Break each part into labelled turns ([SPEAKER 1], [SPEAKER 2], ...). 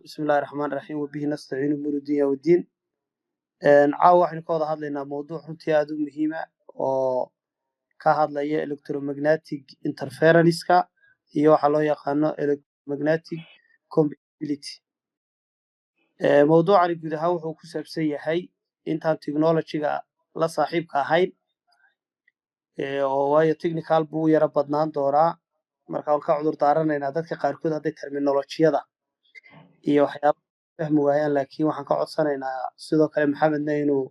[SPEAKER 1] Bismi Illahi Raxmaan Raxiim, wabihi nastaciinu umuur dunya wadiin. Caawa waxaynu ka wada hadlaynaa mowduuc runtii aada u muhiima oo ka hadlaya electromagnetic interference-ka iyo waxa loo yaqaano electromagnetic compatibility. Mowduucani guud ahaan wuxuu ku saabsan yahay intaan technology-ga la saaxiibka ahayn, oo waayo technical buu u yara badnaan doonaa. Marka waan ka cudur daaranaynaa dadka qaarkood hadday terminology-yada iyo waxyaaba fahmi waayaan, laakiin waxaan ka codsanaynaa sidoo kale Maxamedna inuu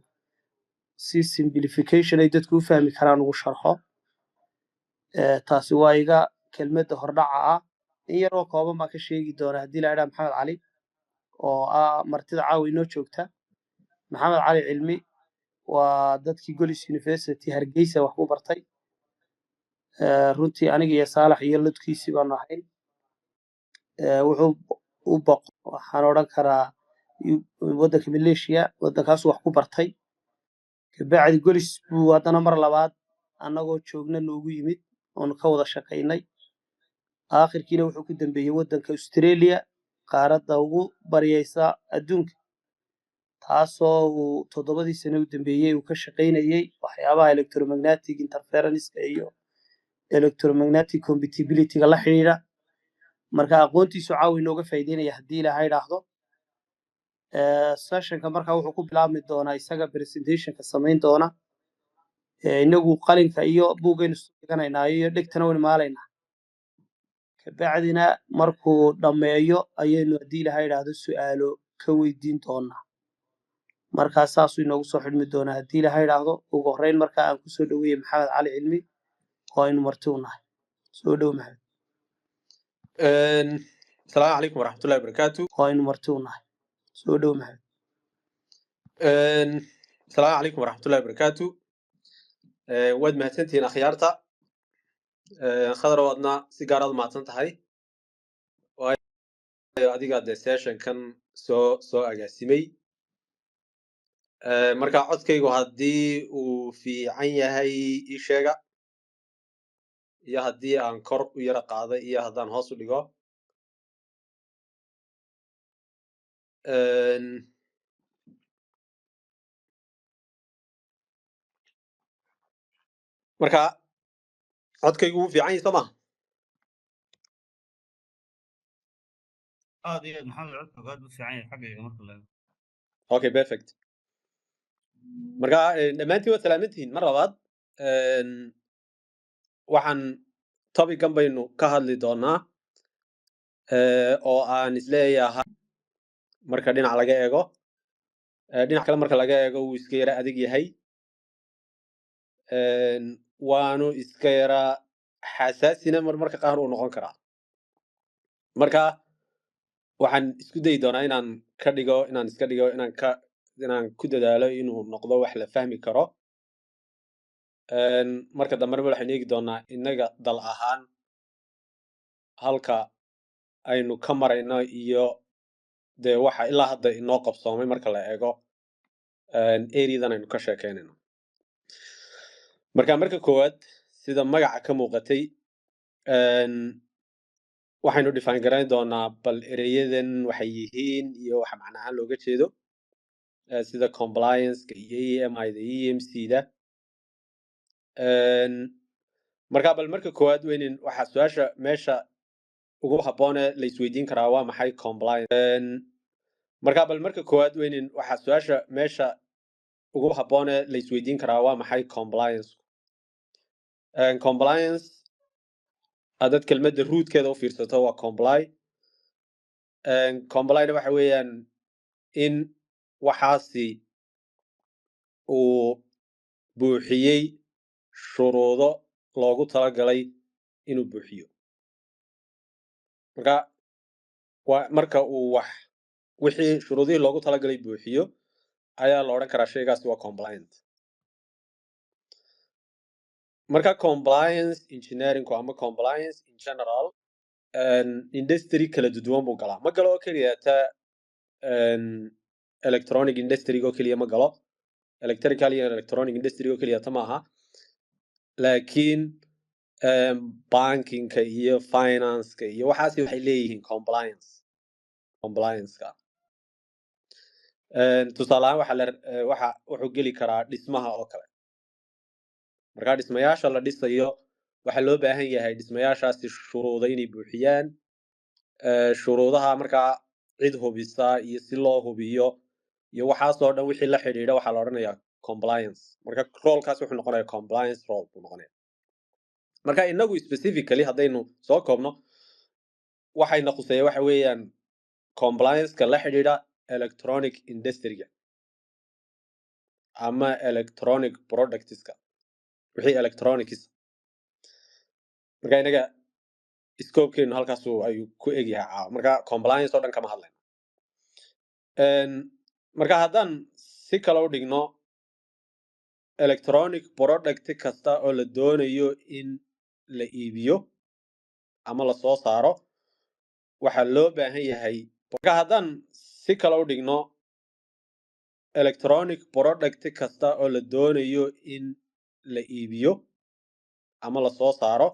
[SPEAKER 1] si simplification ay dadku u fahmi karaan ugu sharxo. Taasi waa iga kelmadda hordhaca ah. In yaroo kooban baan ka sheegi doonaa haddii la idhaha Maxamed Cali oo ah martida caawa inoo joogta. Maxamed Cali Cilmi waa dadkii Golis University Hargeysa wax ku bartay. Runtii aniga iyo Saalax iyo lodkiisii baanu ahayn. Wuxuu u boq, waxaan odhan karaa, waddanka Malaysia, waddankaasu wax ku bartay. Kabacdi Golis buu haddana mar labaad annagoo joogna noogu yimid oonu ka wada shaqaynay. Aakhirkiina wuxuu ku dambeeyey waddanka Australia, qaaradda ugu baryaysa adduunka, taasoo uu 7dii sano u dambeeyey uu ka shaqaynayey waxyaabaha electromagnetic interference-ka iyo electromagnetic compatibility-ga la xidhiidha. Marka aqoontiisu caawa inooga faa'iideynaya haddii Ilaahay idhaahdo. Sessionka marka wuxuu ku bilaabmi doonaa isaga presentationka samayn doona. Inagu qalinka iyo buugaynu isu dhiganaynaa iyo dhegtana waynu maalaynaa. Kabacdina markuu dhammeeyo ayaynu haddii Ilaahay idhaahdo su'aalo ka weydiin doonaa. Markaa saasuu inoogu soo xidhmi doonaa haddii Ilaahay idhaahdo. Ugu horreyn marka aan kusoo dhaweeyey Maxamed Cali Cilmi oo aynu marti u nahay. Soo dhow, Maxamed.
[SPEAKER 2] Asalaamu calaykum waraxmatullahi wabarakaatu.
[SPEAKER 1] Oo aynu marti u nahay. Soo dhow, Maxamed.
[SPEAKER 2] Asalaamu calaykum waraxmatullahi wabarakaatu. Waad mahadsantihiin akhyaarta. Khadar, adna si gaar aad mahadsan tahay, waayo adigaa dee sessionkan soo agaasimay. Marka codkaygu haddii uu fiican yahay ii sheega, iyo haddii aan kor u yara qaaday iyo haddaan hoos u dhigo. Marka codkaygu wuu fiican yahay, soo maha?
[SPEAKER 3] Aad iyo aad, Maxamed, codka aad u fiican yahay xaggayga marka la eego.
[SPEAKER 2] Okay, perfect. Marka dhammaantiin waad salaamantihiin mar labaad. Waxaan topican baynu ka hadli doonaa oo aan isleeyahay marka dhinac laga eego, dhinac kale marka laga eego wuu iska yara adag yahay, waanu iska yara xasaasina marmarka qaar uu noqon karaa. Marka waxaan isku dayi doonaa inaan ka dhigo, inaan iska dhigo, inaan ku dadaalo inuu noqdo wax la fahmi karo. Marka dambena waxaynu eegi doonaa innaga dal ahaan halka aynu ka marayno iyo dee waxa ilaa hadda inoo qabsoomay marka la eego areadan aynu ka sheekeynayno. Marka koowaad, sida magaca ka muuqatay, waxaynu define garayn doonaa bal ereyadan waxay yihiin iyo waxa macna ahaan looga jeedo, sida compliance-ka iyo EMI-da, EMC-da. Marka bal marka koowaad weynin waxaa su-aasha meesha ugu habboone la isweydiin karaa waa maxay compliance. Marka bal marka koowaad weynin waxaa su-aasha meesha ugu habboone la isweydiin karaa waa maxay compliance. Compliance haddaad kelmadda rootkeeda u fiirsato waa comply. Complyna waxa weeyaan in waxaasi uu buuxiyey shuruudo loogu talagalay inuu buuxiyo. Marka waa marka uu wax wixii shuruudihii loogu talagalay buuxiyo ayaa la odhan karaa shaygaasi waa compliant. Marka compliance engineeringku ama compliance in general industry kala duwan buu galaa. Ma galo oo keliya ta electronic industry oo keliya ma galo, electrical iyo electronic industry oo keliya ta maaha, laakiin bankingka iyo financeka iyo waxaasi waxay leeyihiin compliance. Complianceka tusaale ahaan waxa la waxa wuxuu geli karaa dhismaha oo kale. Marka dhismayaasha la dhisayo waxaa loo baahan yahay dhismayaashaasi shuruuda inay buuxiyaan. Shuruudaha markaa cid hubisa iyo si loo hubiyo iyo waxaasoo dhan wixii la xidhiidha waxaa la odhanayaa compliance. Marka rolekaas wuxuu noqonayaa compliance role buu noqonaya. Marka inagu specifically haddaynu soo koobno, waxayna khuseeya waxa weeyaan compliance-ka la xidhiidha electronic industry-ga ama electronic productska, wixii electronics. Marka inaga scopekeenu halkaasu ayuu ku egyahay caawa. Marka compliance oo dhan kama hadlayno. Marka haddaan si kale u dhigno, electronic product kasta oo la doonayo in la iibiyo ama lasoo saaro waxaa loo baahan yahay. Marka haddaan si kale u dhigno, electronic product kasta oo la doonayo in la iibiyo ama lasoo saaro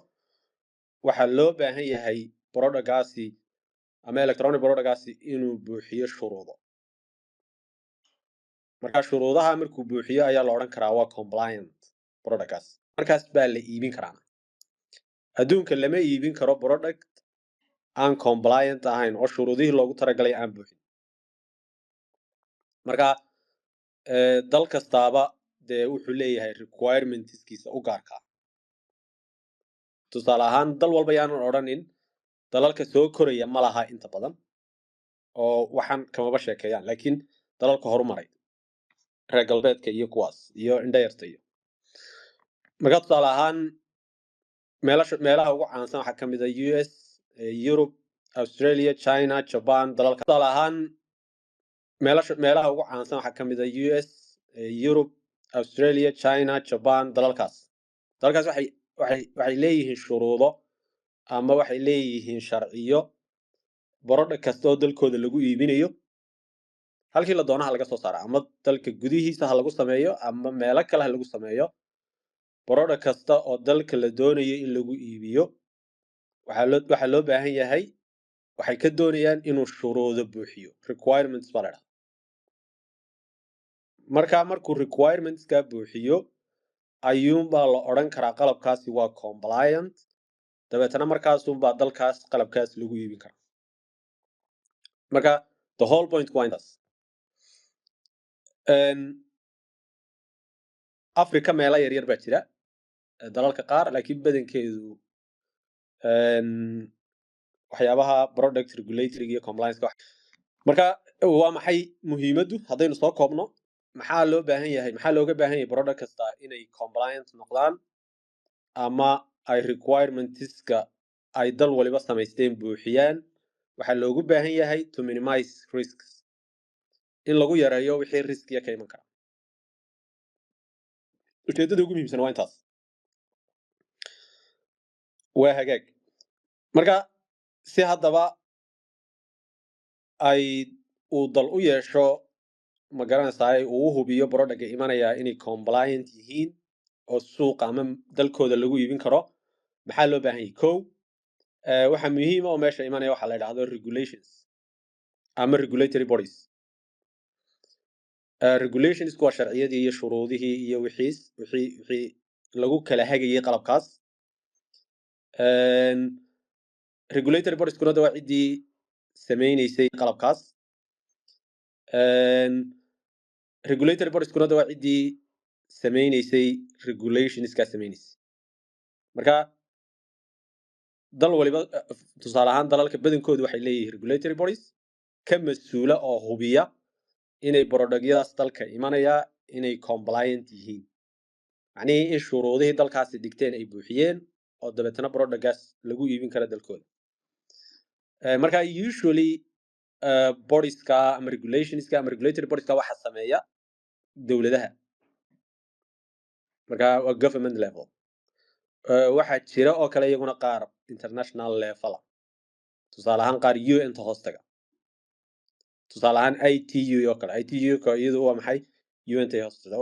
[SPEAKER 2] waxaa loo baahan yahay productgaasi ama electronic productgaasi inuu buuxiyo shuruudo. Marka shuruudaha markuu buuxiyo ayaa la odhan karaa waa compliant productgaas, markaas baa la iibin karaa. Adduunka lama iibin karo product aan compliant ahayn oo shuruudihii loogu talagalay aan buuxin. Marka dal kastaaba dee wuxuu leeyahay requirementskiisa u gaarka ah. Tusaale ahaan, dal walba yaanan odhanin, dalalka soo koraya ma laha inta badan oo waxaan kamaba sheekeeyaan, laakiin dalalka horumaray, reer galbeedka iyo kuwaas iyo indhayarta iyo marka tusaale ahaan meelasha meelaha ugu caansan waxaa kamid a US, Europe, Australia, China, Japan. Dalalka tusaale ahaan meelasha meelaha ugu caansan waxaa kamid a US, Europe, Australia, China, Japan. Dalalkaas waxay leeyihiin shuruudo ama waxay leeyihiin sharciyo product kasta oo dalkooda lagu iibinayo, halkii la doonaha laga soo saara ama dalka gudihiisa ha lagu sameeyo ama meelo kale ha lagu sameeyo, product kasta oo dalka la doonayo in lagu iibiyo waxaa loo baahan yahay, waxay ka doonayaan inuu shuruudo buuxiyo. Requirements baa la dhahaa. Marka markuu requirementska buuxiyo ayuunbaa la odhan karaa qalabkaasi waa compliant. Dabeetana markaasunbaa dalkaas qalabkaas lagu iibin karaa. Marka the whole point waa intaas. Africa meelo yaryar baa jira, dalalka qaar, laakiin badankeedu waxyaabaha product regulatory iyo compliance. Marka waa maxay muhiimaddu? Haddaynu soo koobno, maxaa loo baahan yahay, maxaa looga baahan yahay product kasta inay compliant noqdaan ama ay requirementska ay dal waliba samaysteen buuxiyaan? Waxaa loogu baahan yahay to minimize risks, in lagu yareeyo wixii riskiya ka iman kara. Ujeeddada ugu muhiimsan waa intaas. Waa hagaag. Marka si haddaba ay uu dal u yeesho, ma garanaysaa, uu u hubiyo productga imanaya inay compliant yihiin oo suuqa ama dalkooda lagu iibin karo, maxaa loo baahan yahay? Kow, waxaa muhiima oo meesha imanaya waxaa la idhahdo regulations ama regulatory bodies. Regulationsku waa sharciyadii iyo shuruudihii iyo wixiis wixii lagu kala hagayay qalabkaas. Regulatory bodieskuna de waa ciddii sameyneysay qalabkaas. Regulatory bodieskuna de waa ciddii sameyneysay regulationskaa sameyneysay. Marka dal waliba, tusaale ahaan dalalka badankoodu waxay leeyihiin regulatory bodies ka mas-uula oo hubiya inay productyadaas dalka imanaya inay compliant yihiin, macnihii in shuruudihii dalkaasi dhigteen ay buuxiyeen oo dabeetana productgaas lagu iibin karo dalkooda. Marka usually bodieska ama regulationska ama regulatory bodieska waxaa sameeya dowladaha. Marka waa government level. Waxaa jira oo kale iyaguna qaar international level ah, tusaale ahaan qaar UN ta hoostaga, tusaale ahaan ITU oo kale. ITU ka iyadu waa maxay? UN ta hoostaga.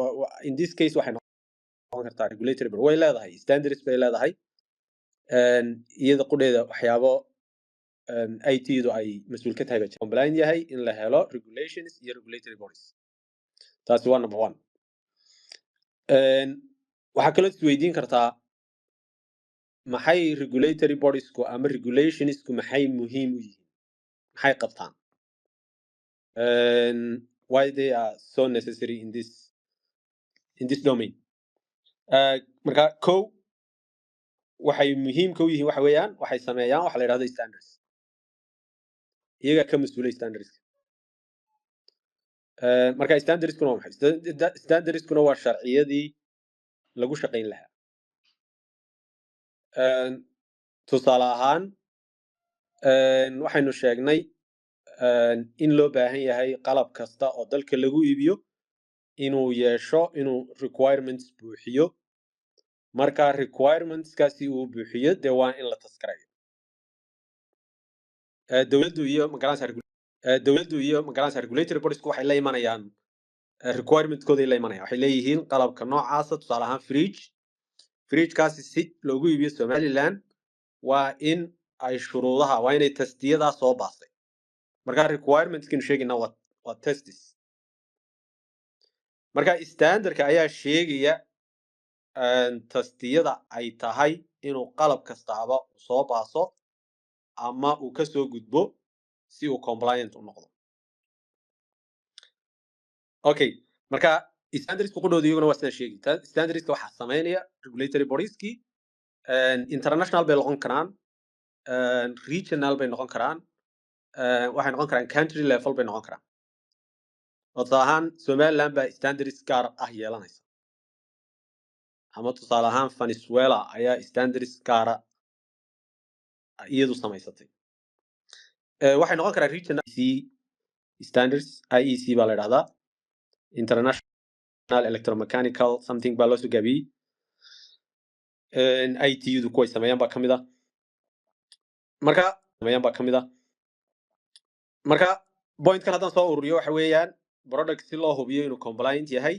[SPEAKER 2] In this case waxay noqon kartaa regulatory body, way leedahay standards bay leedahay. Iyada qudheeda waxyaabo ITU-du ay mas-uul ka tahay baa jira. Compliant yahay in la helo regulations iyo regulatory bodies, taasi waa number one. Waxaa kaloo isweydiin kartaa, maxay regulatory bodiesku ama regulationsku maxay muhiim u yihiin, maxay qabtaan? Why they are so necessary in this domain? Marka kow, waxay muhiimka u yihiin waxa weeyaan waxay sameeyaan waxa la yidhahdo standards, iyagaa ka mas-uulay standardska. Marka standardskuna waa maxay? Standardskuna waa sharciyadii lagu shaqayn lahaa. Tusaale ahaan, waxaynu sheegnay in loo baahan yahay qalab kasta oo dalka lagu iibiyo inuu yeesho, inuu requirements buuxiyo. Marka requirementskaasi uu buuxiyo, dee waa in la test gareeyo. Dowladdu iyo magaranaysa dowladdu iyo magaranaysa regulatory bodiesku waxay la imanayaan requirementkooday la imanayaan. Waxay leeyihiin qalabka noocaasa, tusaale ahaan fridge, fridgekaasi si loogu iibiyo Somaliland waa in ay shuruudaha, waa inay testiyadaa soo baastay. Marka requirementskaynu sheegayna waa tests. Marka standardka ayaa sheegaya testiyada ay tahay inuu qalab kastaaba soo baaso ama uu kasoo gudbo si uu compliant u noqdo. Okay, marka standardska qudhooda iyaguna waa sidaan sheegi. Standardska waxaa sameynaya regulatory bodieski. International bay noqon karaan, regional bay noqon karaan, waxay noqon karaan country level bay noqon karaan. Oo tusaale ahaan Somaliland baa standards gaar ah yeelanaysa, ama tusaale ahaan Venezuela ayaa standards gaara iyadu samaysatay. Waxay noqon karaan regional C standards. IEC baa la idhahdaa, International Electromechanical something baa loo soo gaabiyey. ITU-du kuway sameeyaan baa kamid ah. Marka sameeyaan baa kamid ah. Marka pointkan haddaan soo ururiyo, waxa weeyaan product si loo hubiyo inuu compliant yahay,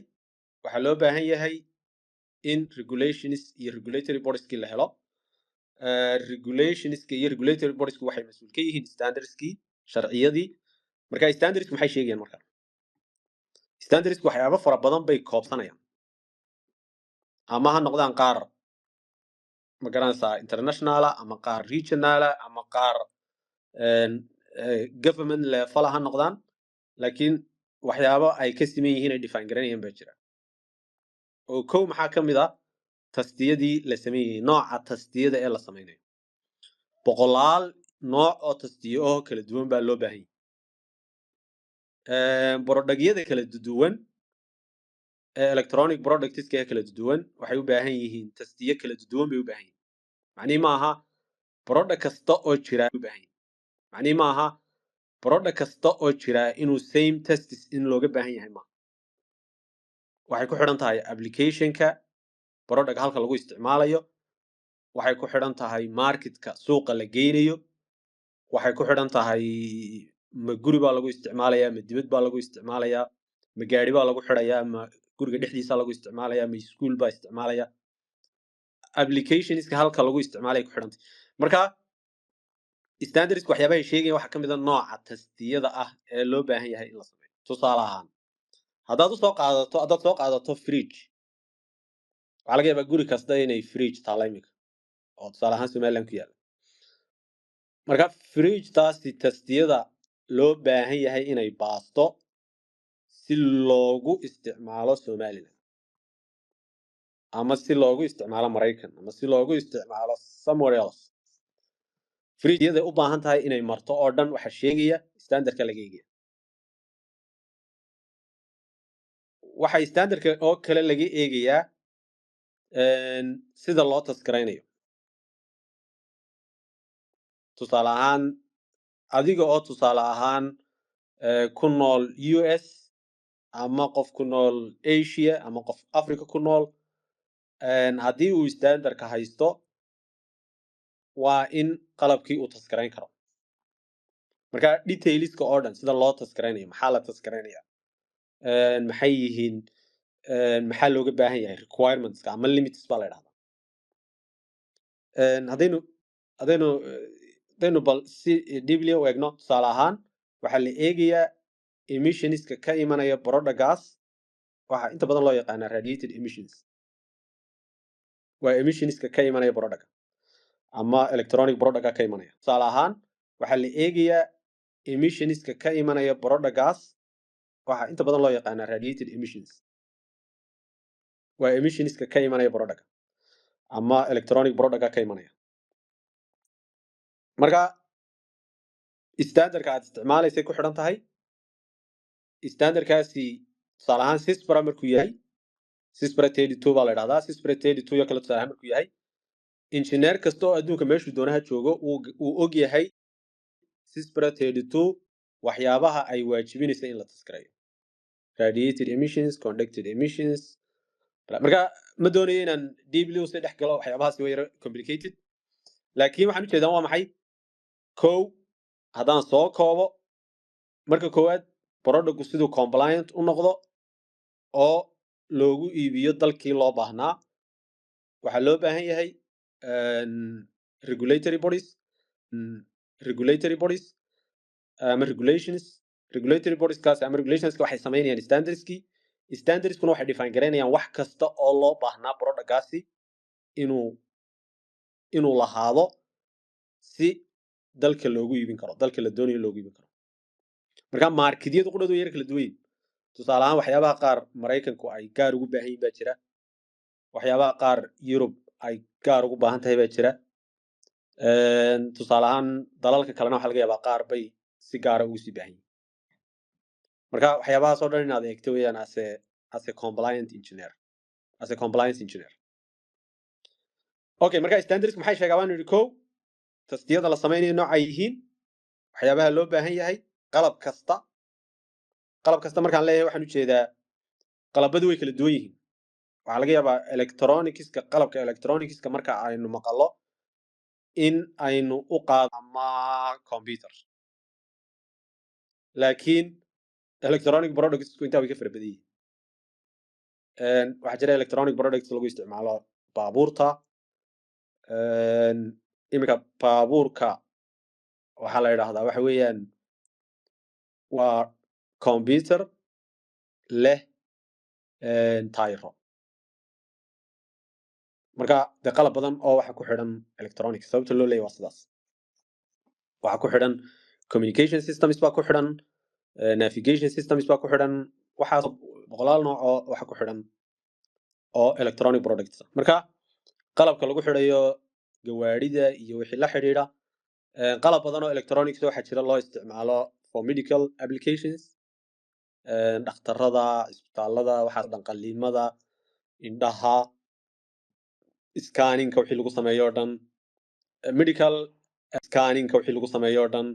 [SPEAKER 2] waxaa loo baahan yahay in regulations iyo regulatory bodieski la helo. Regulationska iyo regulatory bodiesku waxay mas-uul ka yihiin standardskii, sharciyadii. Marka standardsku maxay sheegayaan? Marka standardsku waxyaabo fara badan bay koobsanayaan, ama ha noqdaan qaar ma garanaysaa internationala, ama qaar regionala, ama qaar government level ha noqdaan, laakiin waxyaabo ay ka siman yihiin, ay define garanayaan baa jira. Oo kow maxaa ka mid ah? Testiyadii la sameeyey, nooca testiyada ee la sameynayo. Boqolaal nooc oo testiyo oo kala duwan baa loo baahan yahay. Productyada kala duwan ee electronic productska ee kala duwan waxay u baahan yihiin testiyo kala duwan bay u baahan yihiin. Macnihi maaha product kasta oo jira u baahan yihiin, macnihi maaha product kasta oo jira inuu same tests in looga baahan yahay maaha. Waxay ku xidhan tahay applicationka product, halka lagu isticmaalayo, waxay ku xidhan tahay marketka, suuqa la geynayo, waxay ku xidhan tahay ma guri baa lagu isticmaalayaa, ma dibad baa lagu isticmaalayaa, ma gaari baa lagu xidhayaa, ma guriga dhexdiisa lagu isticmaalayaa, ma school baa isticmaalaya. Applicationska halka lagu isticmaalaya ku xidhantay. Marka standardska waxyaabahay sheegaya waxaa ka mid a nooca testiyada ah ee loo baahan yahay in la sameeyo. Tusaale ahaan, haddaad soo qaadato fridge, waxaa laga yaabaa guri kasta inay fridge taalla iminka, oo tusaale ahaan Somaliland ku yaalla. Marka fridge taasi testiyada loo baahan yahay inay baasto si loogu isticmaalo Somaliland, ama si loogu isticmaalo Maraykan, ama si loogu isticmaalo somewhere else, fridge-yaday u baahan tahay inay marto oo dhan waxaa sheegaya standardka laga eegaya. Waxa standardka oo kale laga eegayaa sida loo test garaynayo. Tusaale ahaan, adiga oo tusaale ahaan ku nool US, ama qof ku nool Asia, ama qof Africa ku nool, Haddii uu standardka haysto, waa in qalabkii uu test garayn karo. Marka detailska oo dhan, sida loo test garaynayo, maxaa la test garaynaya, maxay yihiin, maxaa looga baahan yahay, requirementska ama limits baa la idhahdaa. Haddaynu bal si deeply u eegno, tusaale ahaan waxaa la eegayaa emissionska ka imanaya productgaas. Waxaa inta badan loo yaqaanaa radiated emissions, waa emissionska ka imanaya productga ama electronic productga ka imanaya. Tusaale ahaan waxaa la eegayaa emissionska ka imanaya productgaas. Waxaa inta badan loo yaqaanaa radiated emissions, waa emissionska ka imanaya productga ama electronic productga ka imanaya. Marka standardka aad isticmaalaysay ku xidhan tahay standardkaasi. Tusaale ahaan CISPR markuu yahay, CISPR 32 baa la idhahdaa, CISPR 32 iyo kale tusaale ahaan markuu yahay, engineer kasta oo adduunka meeshuu doonaha joogo wuu og yahay CISPR 32 waxyaabaha ay waajibinaysa in la test gareeyo: radiated emissions, conducted emissions. Marka ma doonayo inaan deeply usii dhex galo waxyaabahaasi, way yara complicated, laakiin waxaan ujeedaa waa maxay? Kow, haddaan soo koobo, marka koowaad productku siduu compliant u noqdo oo loogu iibiyo dalkii loo baahnaa, waxaa loo baahan yahay regulatory bodies ama regulations. Regulatory bodieskaas ama regulationska waxay samaynayaan standardskii. Standardskuna waxay define garaynayaan wax kasta oo loo baahnaa productgaasi inuu lahaado si dalka loogu iibin karo, dalka la doonayo loogu iibin karo. Marka marketyadu qudhoodu way yar kala duwan yihin. Tusaale ahaan waxyaabaha qaar Maraykanku ay gaar ugu baahan yihin baa jira, waxyaabaha qaar Yurub ay gaar ugu baahan tahay baa jira. Tusaale ahaan dalalka kalena waxaa laga yaabaa qaar bay si gaara ugu sii baahan yihin. Marka waxyaabahaas oo dhan inaad eegto weeyaan as a compliant engineer, as a compliance engineer. Okay, marka standards maxay sheegaa baan yidhi? Kow, testiyada la sameynayo noocay yihiin, waxyaabaha loo baahan yahay, qalab kasta. Qalab kasta markaan leeyahay, waxaan ujeedaa qalabadu way kala duwan yihiin. Waxaa laga yaabaa electronicska, qalabka electronicska marka aynu maqalo in aynu u qaado ama computer, laakiin electronic productsku intaa way ka fara badan yihiin. Waxaa jira electronic products lagu isticmaalo baabuurta. Iminka baabuurka waxaa la yidhaahdaa waxa weeyaan waa computer leh tayro. Marka dee qalab badan oo waxa ku xidhan electronics, sababta loo leeyahy waa sidaas. Waxaa ku xidhan communication systems baa ku xidhan, navigation systems baa ku xidhan, waxaas boqolaal nooc oo waxa ku xidhan oo electronic products ah. Marka qalabka lagu xidhayo gawaarida iyo wixii la xidhiidha, qalab badan oo electronics waxaa jira loo isticmaalo for medical applications, dhakhtarada, isbitaalada, waxaas dhan, qaliimada, indhaha, scanningka wixii lagu sameeyo o dhan, medical scanningka wixii lagu sameeyo o dhan.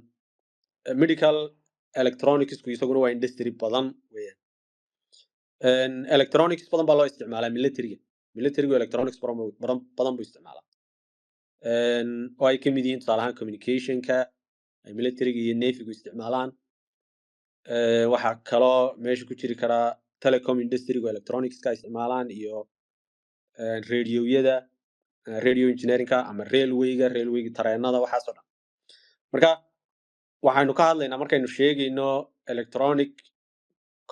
[SPEAKER 2] Medical electronicsku isaguna waa industry badan weeyaan. Electronics badan baa loo isticmaalaa militariga. Militarigu electronics badan badan buu isticmaalaa, oo ay kamid yihiin tusaale ahaan communicationka ay militariga iyo navygu isticmaalaan. Waxaa kaloo meesha ku jiri karaa telecom industrygu electronicska ay isticmaalaan iyo radioyada, radio engineeringka ama railwayga, railwayga, tareenada, waxaas oo dhan. Marka waxaynu ka hadlaynaa markaynu sheegayno electronic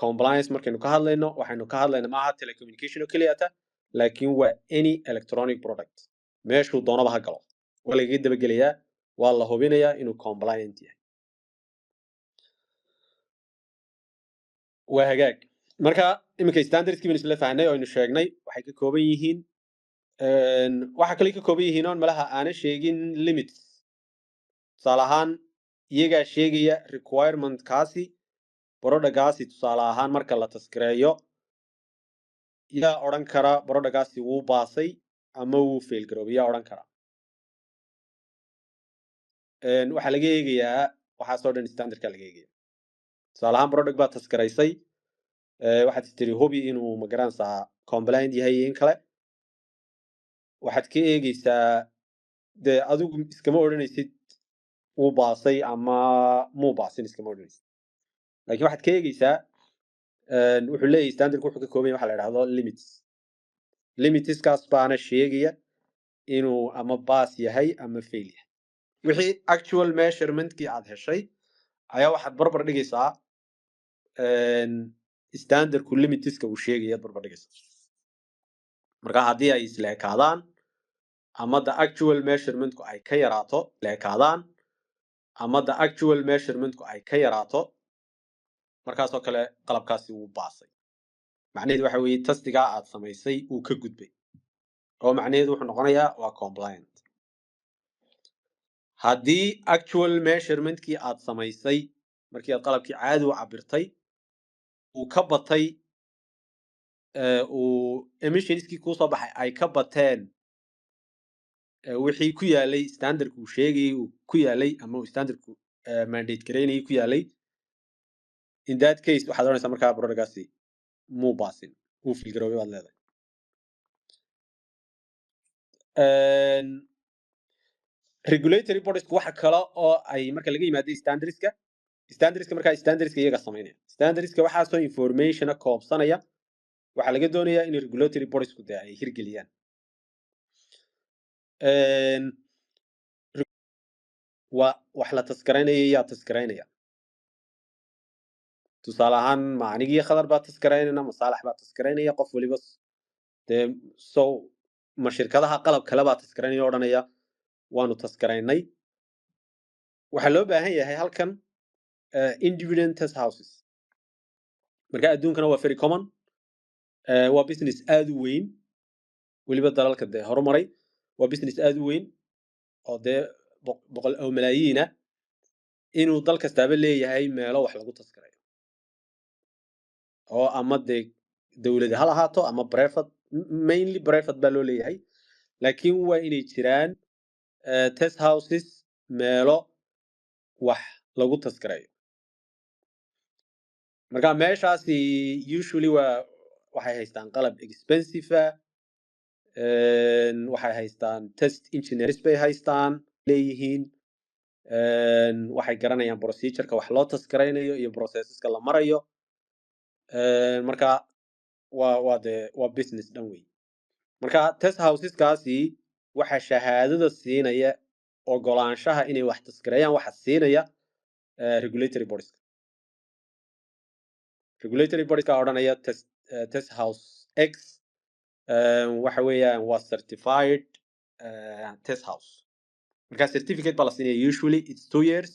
[SPEAKER 2] compliance, markaynu ka hadlayno, waxaynu ka hadlaynaa maaha telecommunication oo keliyata, laakiin waa any electronic product, meeshuu doonaba ha galo, waa lagaga dabagelayaa, waa la hubinayaa inuu compliant yahay. Waa hagaag. Marka iminka standardskii baynu isla fahnay oo aynu sheegnay waxay ka kooban yihiin. Waxa kale ka kooban yihiin oon malaha aana sheegin limits. Tusaale ahaan iyagaa sheegaya requirementkaasi productgaasi, tusaale ahaan marka la test gareeyo, yaa odhan kara productgaasi wuu baasay ama wuu fail garoobay? Yaa odhan kara? Waxaa laga eegayaa waxaasoo dhan standardka laga eegaya. Tusaale ahaan product baa test garaysay, waxaad tiri hubi inuu magaranaysaa compliant yahay iyo in kale. Waxaad ka eegeysaa dee, adigu iskama odhanaysid wuu baasay ama muu baasin, iskama odhanaysid, lakin waxaad ka eegeysaa wuxuu leeyahay standardku wuxuu ka kooban yahay waxa la idhahdo limits. Limitskaas baana sheegaya inuu ama baas yahay ama fail yahay. Wixii actual measurementkii aad heshay ayaa waxaad barbar dhigaysaa standardku limitska uu sheegaya aad barbar dhigaysaa. Marka haddii ay isla ekaadaan ama the actual measurementku ay ka yaraato, isla ekaadaan ama the actual measurementku ay ka yaraato, markaasoo kale qalabkaasi wuu baasay. Macnaheedu waxa weeye testigaa aad samaysay uu ka gudbay, oo macnaheedu wuxuu noqonayaa waa compliant. Haddii actual measurementkii aad samaysay markii aad qalabkii caadi u cabirtay uu ka batay, uu emissionskii kuusoo baxay ay ka bateen wixii ku yaalay standardku uu sheegayay uu ku yaalay ama uu standardku mandate gareynayay ku yaalay, in that case waxaad odhanaysaa markaa productgaasi muu baasin, wuu fail garoobay baad leedahay. Regulatory bodies waxa kale oo ay marka laga yimaado standardska, markaa standardska iyaga samaynaya, standardska waxaasoo informationa koobsanaya, waxaa laga doonayaa in regulatory bodiesku dee ay hirgeliyaan. Waa wax la testgaraynaya. Yaa testgaraynaya? Tusaale ahaan, ma anigii Khadar baa testgaraynayna, ma Saalax baa testgaraynaya? Qof waliba dee so ma shirkadaha qalab kale baa testgaraynaya o odhanaya waanu testgaraynay? Waxaa loo baahan yahay halkan independent test houses. Marka adduunkana waa very common, waa business aad u weyn, weliba dalalka dee horumaray waa business aad u weyn oo dee boqol oo malaayiina inuu dal kastaaba leeyahay meelo wax lagu testgarayo, oo ama dee dawladi ha lahaato ama private, mainly private baa loo leeyahay, laakiin waa inay jiraan test houses, meelo wax lagu testgarayo. Marka meeshaasi usually waa waxay haystaan qalab expensive ah, waxay haystaan test engineers bay haystaan leeyihiin, waxay garanayaan procedureka wax loo testgaraynayo iyo processeska la marayo. Marka waa dee waa business dhan wey. Marka test houseskaasi waxa shahaadada siinaya, ogolaanshaha inay wax testgareeyaan waxa siinaya regulatory bodies. Regulatory bodieska odhanaya test house X waxa weeyaan waa certified test house. Marka certificate baa la siinaya. Usually it's 2 years,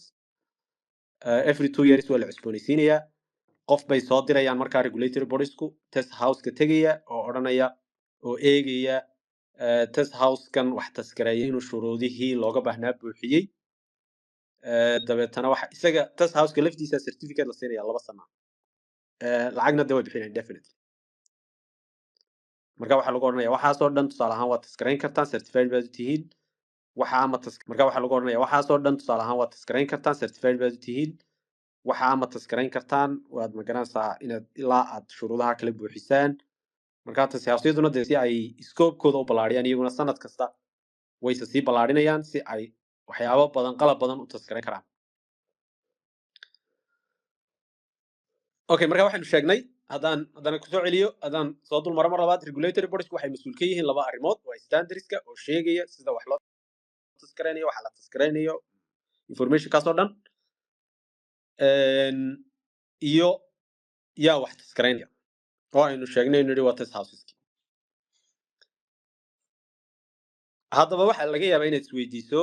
[SPEAKER 2] every 2 years waa la cusboonaysiinayaa. Qof bay soo dirayaan markaa regulatory bodiesku, test houseka tegaya oo odhanaya oo eegaya test housekan wax testgareeya inuu shuruudihii looga baahnaa buuxiyey. Dabeetana waxa isaga test houseka laftiisa certificate la siinaya 2 sana. Lacagna dee way bixinayaan definitely. Marka waxaa lagu odhanaya waxaasoo dhan tusaale ahaan waad testgarayn kartaan, certified baad u tihiin. Waxa ama test marka waxaa lagu odhanaya waxaasoo dhan tusaale ahaan waad testgarayn kartaan, certified baad u tihiin, waxa ama testgarayn kartaan, waad magaranaysaa inaad ilaa aad shuruudaha kala buuxisaan. Marka test house-yaduna dee si ay scopekooda u ballaariyaan, iyaguna sanad kasta wayse sii ballaarinayaan si ay waxyaabo badan, qalab badan u testgarayn karaan. Okay, marka waxaynu sheegnay, haddaan haddana kusoo celiyo, haddaan soo dul maro mar labaad, regulatory bodies waxay mas-uul ka yihiin laba arrimood: waa standardska oo sheegaya sida wax loo testgaraynayo, waxa la testgaraynayo, informationkaas oo dhan, iyo yaa wax testgaraynaya oo aynu sheegnay aynu nidhi waa test houseski. Haddaba waxaa laga yaabaa inaad isweydiiso,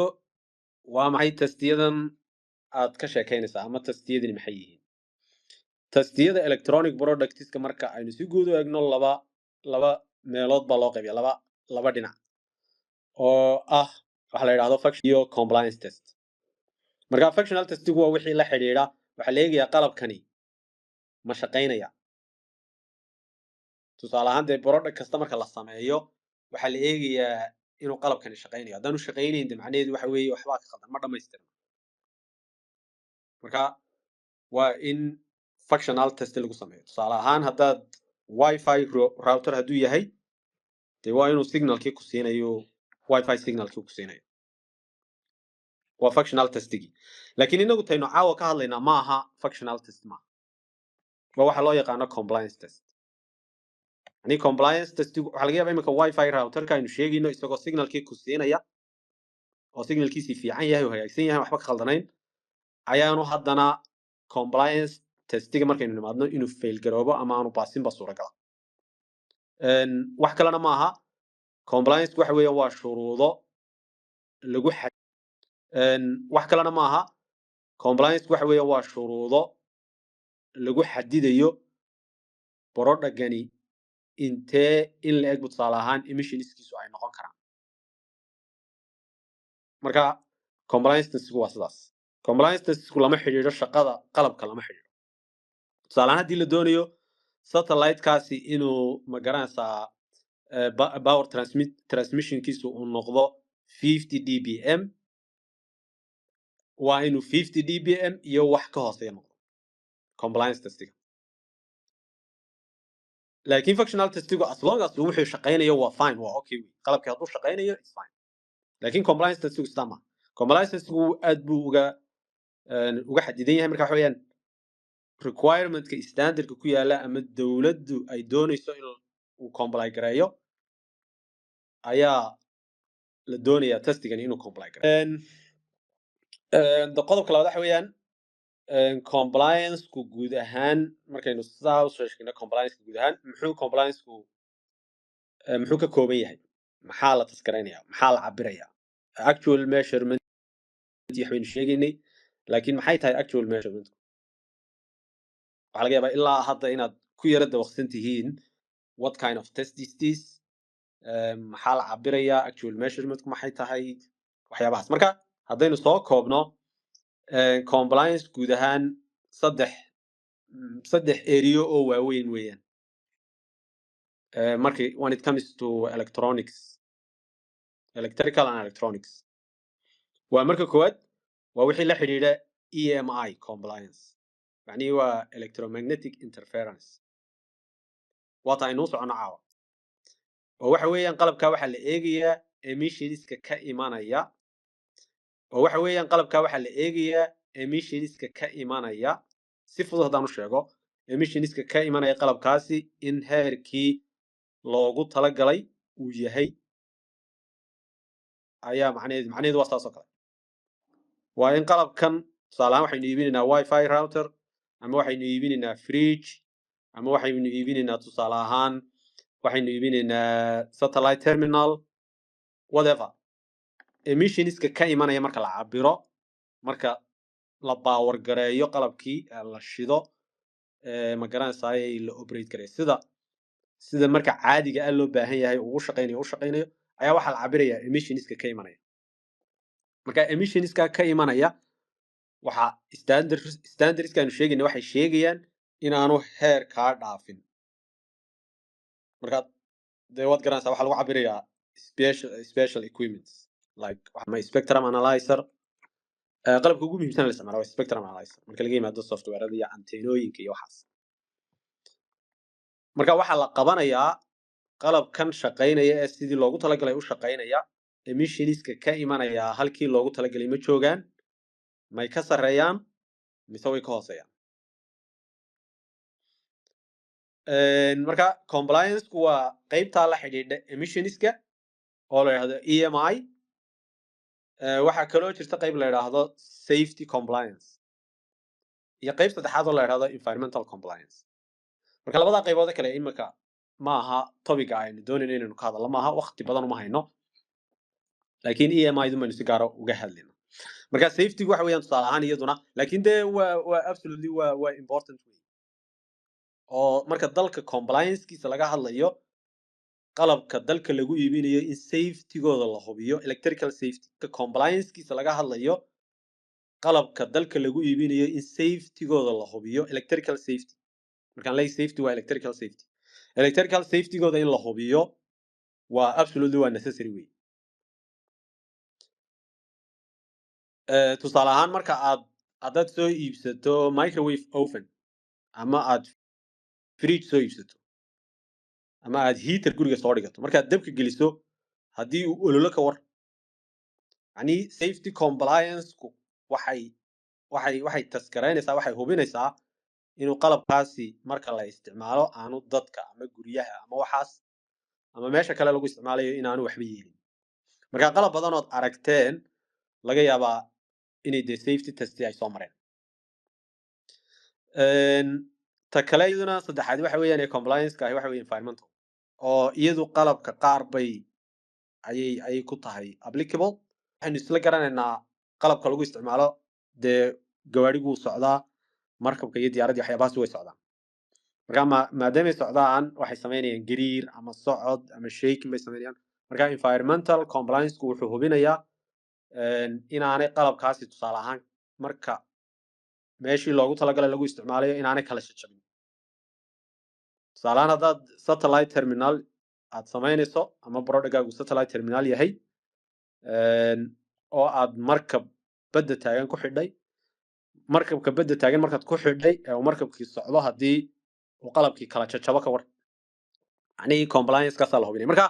[SPEAKER 2] waa maxay testiyadan aad ka sheekeynaysaa ama testiyadani maxay yihiin? Testiyada electronic productska marka aynu si guud u eegno, laba meelood baa loo qaybiya, laba dhinac oo ah waxa la yidhahdo function iyo compliance test. Marka functional testigu waa wixii la xidhiidha, waxaa la eegayaa qalabkani ma shaqaynaya. Tusaale ahaan dee product kasta marka la sameeyo waxaa la eegayaa inuu qalabkani shaqaynayo. Haddaanu shaqaynayn de macnaheedu waxa weeye waxbaa ka khaldan, ma dhamaystirna. Marka waa in functional test lagu sameeyo. Tusaale ahaan haddaad wifi router hadduu yahay, Dee waa inuu signalkii ku siinayo, WiFi signalkii ku siinayo. Waa functional testigii. Laakiin inagu taynu caawa ka hadlaynaa ma aha functional test, maaha. Waa waxa loo yaqaano compliance test. Yani compliance testigu waxaa laga yaabaa iminka WiFi routerka aynu sheegayno, isagoo signalkii ku siinaya oo signalkiisii fiican yahay oo hagaagsan yahay, waxba ka khaldanayn, ayaanu haddana compliance testiga markaynu nimaadno inuu fail garoobo ama aanu baasinba suuragala. Wax kalena ma aha, compliance waxa weeye waa shuruudo lagu xa. Wax kalena ma aha, compliance waxa weeye waa shuruudo lagu xadidayo productgani intee in la eg, tusaale ahaan, emissionskiisu ay noqon karaan. Marka compliance testigu waa sidaas. Compliance testigu lama xidhiidho shaqada qalabka, lama xidhiidho. Tusaale ahaan, haddii la doonayo satellite-kaasi inuu, ma garanaysaa, power transmissionkiisu uu noqdo 50 dBm, waa inuu 50 dBm iyo wax ka hooseeya noqdo compliance testiga. Laakiin functional testigu, as long as wuxuu shaqaynayo, waa fine, waa okay wey. Qalabkii hadduu shaqaynayo, it's fine. Laakiin compliance testigu sidaa maaha. Compliance testigu aad buu uga xadidan yahay. Marka waxa weeyaan requirementka standardka ku yaala ama dowladdu ay doonayso in uu comply gareeyo ayaa la doonayaa testigani inuu comply gareeyo. Qodobka labaad waxa weeyaan compliance-ku guud ahaan. Markaynu sidaa usoo sheegno compliance-ka guud ahaan, muxuu compliance-ku muxuu ka kooban yahay? Maxaa la test garaynaya? Maxaa la cabiraya? Actual measurement waxbaynu sheegaynay, laakiin maxay tahay actual measurement? Waxaa laga yaabaa ilaa hadda inaad ku yara dawaqsan tihiin what kind of test is this, maxaa la cabirayaa, actual measurementku maxay tahay, waxyaabahaas. Marka haddaynu soo koobno compliance guud ahaan saddex area oo waaweyn weeyaan. Markii when it comes to electronics, electrical and electronics, waa marka koowaad waa wixii la xidhiidha EMI compliance, macnihii waa electromagnetic interference. Waa ta aynuu socono caawa, oo waxa weeyaan qalabkaa waxaa la eegayaa emissionska ka imanaya, oo waxa weeyaan qalabkaa waxaa la eegayaa emissionska ka imanaya. Si fudud haddaan u sheego, emissionska ka imanaya qalabkaasi in heerkii loogu talagalay uu yahay ayaa macnaheedu waa saas oo kale. Waa in qalabkan, tusaale ahaan, waxaynu iibinaynaa WiFi router ama waxaynu iibinaynaa fridge ama waxaynu iibinaynaa, tusaale ahaan, waxaynu iibinaynaa satellite terminal, whatever. Emissionska ka imanaya marka la cabiro, marka la power gareeyo qalabkii, la shido, ma garanaysaay, la operate gareeyo sida marka caadiga ah loo baahan yahay uu u shaqaynayo, ayaa waxaa la cabirayaa emissionska ka imanaya. Marka emissionska ka imanaya waxa standardska aynu sheegayna waxay sheegayaan inaanu heer kaa dhaafin. Marka dee waad garanaysaa, waxaa lagu cabirayaa special equipments like ama spectrum analyzer. Qalabka ugu muhiimsan la isticmaalo waa spectrum analyzer, marka laga yimaado softwareada iyo antenooyinka iyo waxaas. Marka waxaa la qabanayaa qalabkan shaqaynaya ee sidii loogu talagalay u shaqaynaya, emissionska ka imanaya halkii loogu talagalay ma joogaan, may ka sarreeyaan mise way ka hooseeyaan? Marka compliance-ku waa qeybtaa la xidhiidha emissionska oo la yidhahdo EMI. Waxaa kaloo jirta qeyb la yidhaahdo safety compliance iyo qeyb saddexaad oo la yidhahdo environmental compliance. Marka labadaa qaybood kale imika ma aha topica aynu doonayno inaynu ka hadalno, maaha, waqti badan uma hayno, laakiin EMI du baynu si gaara uga hadlayno. Marka safety waxa weeyaan, tusaale ahaan, iyaduna laakiin dee waa absolutely waa important wey, oo marka dalka compliance-kiisa laga hadlayo, qalabka dalka lagu iibinayo in safety-gooda la hubiyo, electrical safety ka compliance-kiisa laga hadlayo, qalabka dalka lagu iibinayo in safety-gooda la hubiyo. Electrical safety markaan leeyahay, safety waa electrical safety. Electrical safety-gooda in la hubiyo waa absolutely waa necessary wey. Tusaale ahaan, marka aad haddaad soo iibsato microwave oven ama aad fridge soo iibsato. Ama aad heater guriga soo dhigato, markaad dabka geliso haddii uu ololo, ka war? Yani safety compliance-ku waxay taskaraynaysaa, waxay hubinaysaa inuu qalabkaasi marka la isticmaalo aanu dadka ama guryaha ama waxaas ama meesha kale lagu isticmaalayo inaanu waxba yeelin. Marka qalab badan ood aragteen laga yaabaa inay dee safety test ay soo mareen. Ta kale iyaduna saddexaad waxa weeyaan ee compliance-ka ahi waxa weeye environmental, oo iyadu qalabka qaar bay ayay ku tahay applicable. Waxaynu isla garanaynaa qalabka lagu isticmaalo dee gawaadhiguu socdaa, markabka iyo diyaaraddii, waxyaabahaas way socdaan. Marka maadaamay socdaan, waxay samaynayaan gariir ama socod ama shaking bay samaynayaan. Marka environmental compliance-ku wuxuu hubinayaa inaanay qalabkaasi, tusaale ahaan, marka meeshii loogu talagalay lagu isticmaalayo inaanay kala jajabin. Tusaale ahaan, haddaad satellite terminal aad samaynayso ama productgaagu satellite terminal yahay oo aad markab badda taagan ku xidhay, markabka badda taagan markaad ku xidhay ee uu markabkii socdo, haddii uu qalabkii kala jajabo, ka war? Yani compliance kaasaa la hubinaya. Marka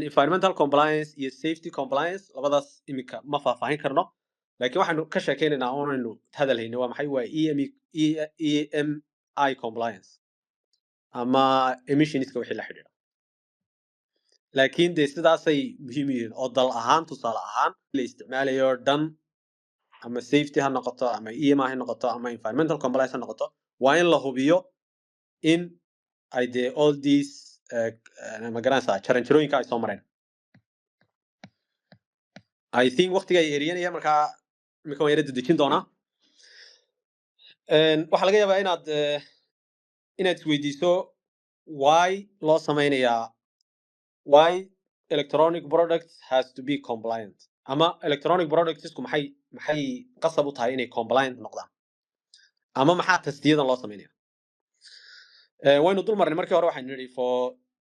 [SPEAKER 2] environmental compliance iyo safety compliance labadaas imika ma faahfaahin karno, laakiin waxaynu ka sheekaynaynaa oonaynu hadal hayno waa maxay? Waa EMI compliance ama emissionska wixii la xidhiidha. Laakiin dee sidaasay muhiim u yihiin oo dal ahaan, tusaale ahaan, la isticmaalayo dhan, ama safety ha noqoto ama EMI ha noqoto ama environmental compliance ha noqoto, waa in la hubiyo in ay dee all these ma garanaysaa, jaranjarooyinka ay soo mareen. I think waqtiga ay eriyanaya, markaa imika waan yara dedejin doonaa. Waxaa laga yaabaa inaad isweydiiso why loo sameynayaa, why electronic products has to be compliant, ama electronic productsku maxay qasab u tahay inay compliant noqdaan, ama maxaa testiyadan loo sameynaya. Waynu dul marnay markii hore. Waxaynu nidhi for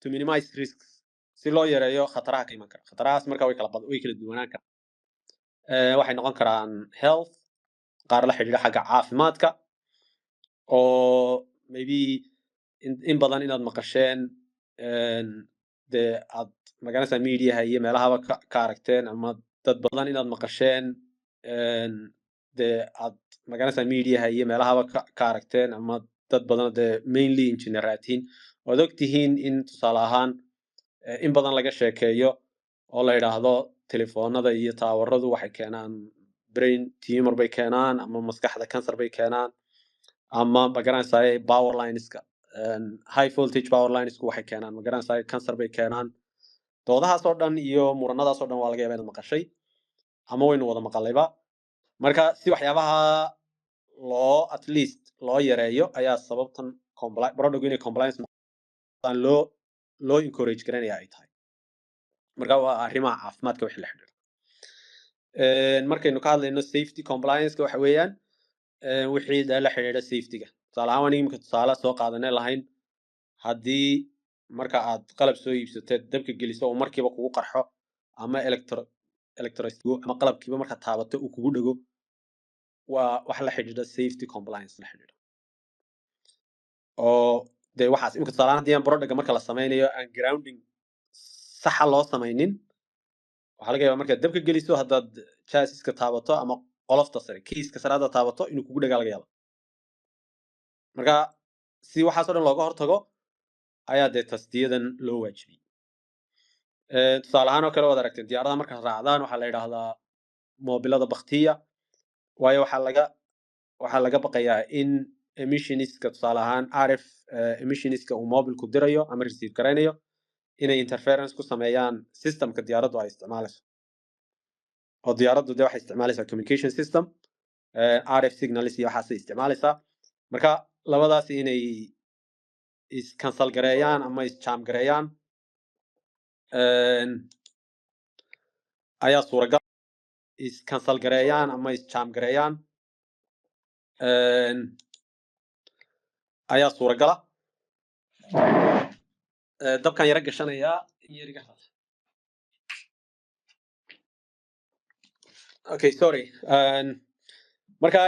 [SPEAKER 2] to minimize risks, si loo yareeyo khataraha ka iman kara. Khatarahaas marka way kala duwanaan karaan. Waxay noqon karaan health, qaar la xidhiidha xagga caafimaadka, oo maybe in badan inaad maqasheen, dee aad magaranaysaa mediaha iyo meelahaba ka aragteen, ama dad badan inaad maqasheen, dee aad magaranaysaa mediaha iyo meelahaba ka aragteen, ama dad badan dee mainly engineer aad tihiin, ood og tihiin in tusaale ahaan in badan laga sheekeeyo oo la yidhaahdo telefoonada iyo taawaradu waxay keenaan brain tumor bay keenaan, ama maskaxda cancer bay keenaan, ama magaranaysaa power lineska, high voltage power linesku waxay keenaan, magaranaysaa, cancer bay keenaan. Doodahaas oo dhan iyo muranadaas oo dhan waa laga yaaba inaad maqashay ama waynu wada maqalayba. Marka si waxyaabaha loo at least loo yareeyo ayaa sababtan product inay compliance noqdaan loo encourage garanaya ay tahay. Marka waa arrimaha caafimaadka wixii la xidhiidha. Markaynu ka hadlayno safety compliance-ka, waxa weeyaan wixii dee la xidhiidha safety-ga. Tusaale ahaan, waan imika tusaale soo qaadanay lahayn, haddii marka aad qalab soo iibsateed dabka geliso uu markiiba kugu qarxo, ama electro ama qalabkiiba markaad taabato uu kugu dhego, waa wax la xidhiidha safety compliance la xidhiidha. Oo dee waxaas imika tusaale ahaan, haddii aan productka marka la sameynayo aan grounding saxa loo samaynin, waxaa laga yaabaa markaad dabka geliso, haddaad chassiska taabato ama qolofta sare, kiiska sare haddaad taabato, inuu kugu dhagaa laga yaaba. Marka si waxaas oo dhan looga hortago ayaa dee tastiyadan loo waajibiyey. Tusaale ahaan oo kale, waad aragteen diyaaradaha markaad raacdaan, waxaa la yidhaahdaa moobilada baktiya, waayo waxaa laga baqayaa in emissionska, tusaale ahaan RF emissionska uu mobilku dirayo ama receive garaynayo, inay interference ku sameeyaan systemka diyaaraddu ay isticmaalayso. Oo diyaaraddu dee waxay isticmaalaysaa communication system, RF signals iyo waxaasay isticmaalaysaa. Marka labadaas inay is-cancel gareeyaan ama is-jam gareeyaan ayaa suuragal, is-cancel gareeyaan ama is-jam gareeyaan ayaa suuragala. Dabkan yara gashanayaa, in yar iga qaad. Okay, sorry. Marka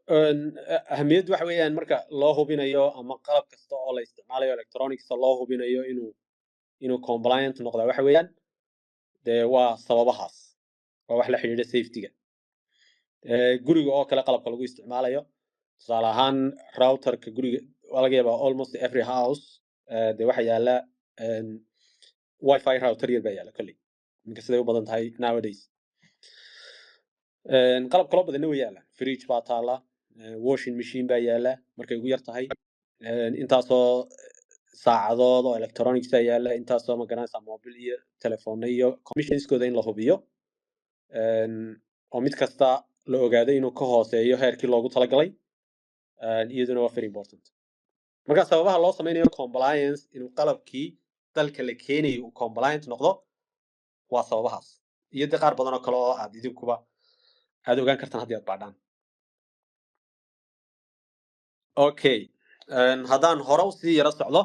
[SPEAKER 2] Ahamiyaddu waxa weeyaan marka loo hubinayo ama qalab kasta oo la isticmaalayo electronics loo hubinayo inuu compliant noqdaa, waxa weeyaan dee waa sababahaas, waa wax la xidhiidha safety-ga. Guriga oo kale qalabka lagu isticmaalayo, tusaale ahaan routerka guriga, waa laga yaabaa almost every house dee waxa yaala wifi router yar baa yaala kolley iminka siday u badan tahay nowadays. Qalab kaloo badanna way yaalaan, fridge baa taala, washing machine baa yaala markay ugu yar tahay, intaasoo saacadood oo electronics aa yaala, intaasoo magaranaysaa mobile iyo telefoona iyo commissionskooda in la hubiyo, oo mid kasta la ogaado inuu ka hooseeyo heerkii loogu talagalay, iyaduna waa very important. Marka sababaha loo sameynayo compliance, inuu qalabkii dalka la keenayo uu compliant noqdo, waa sababahaas iyo de qaar badan oo kale oo aad idinkuba aad ogaan kartaan haddii aad baadhaan. Okay, haddaan hore usii yaro socdo,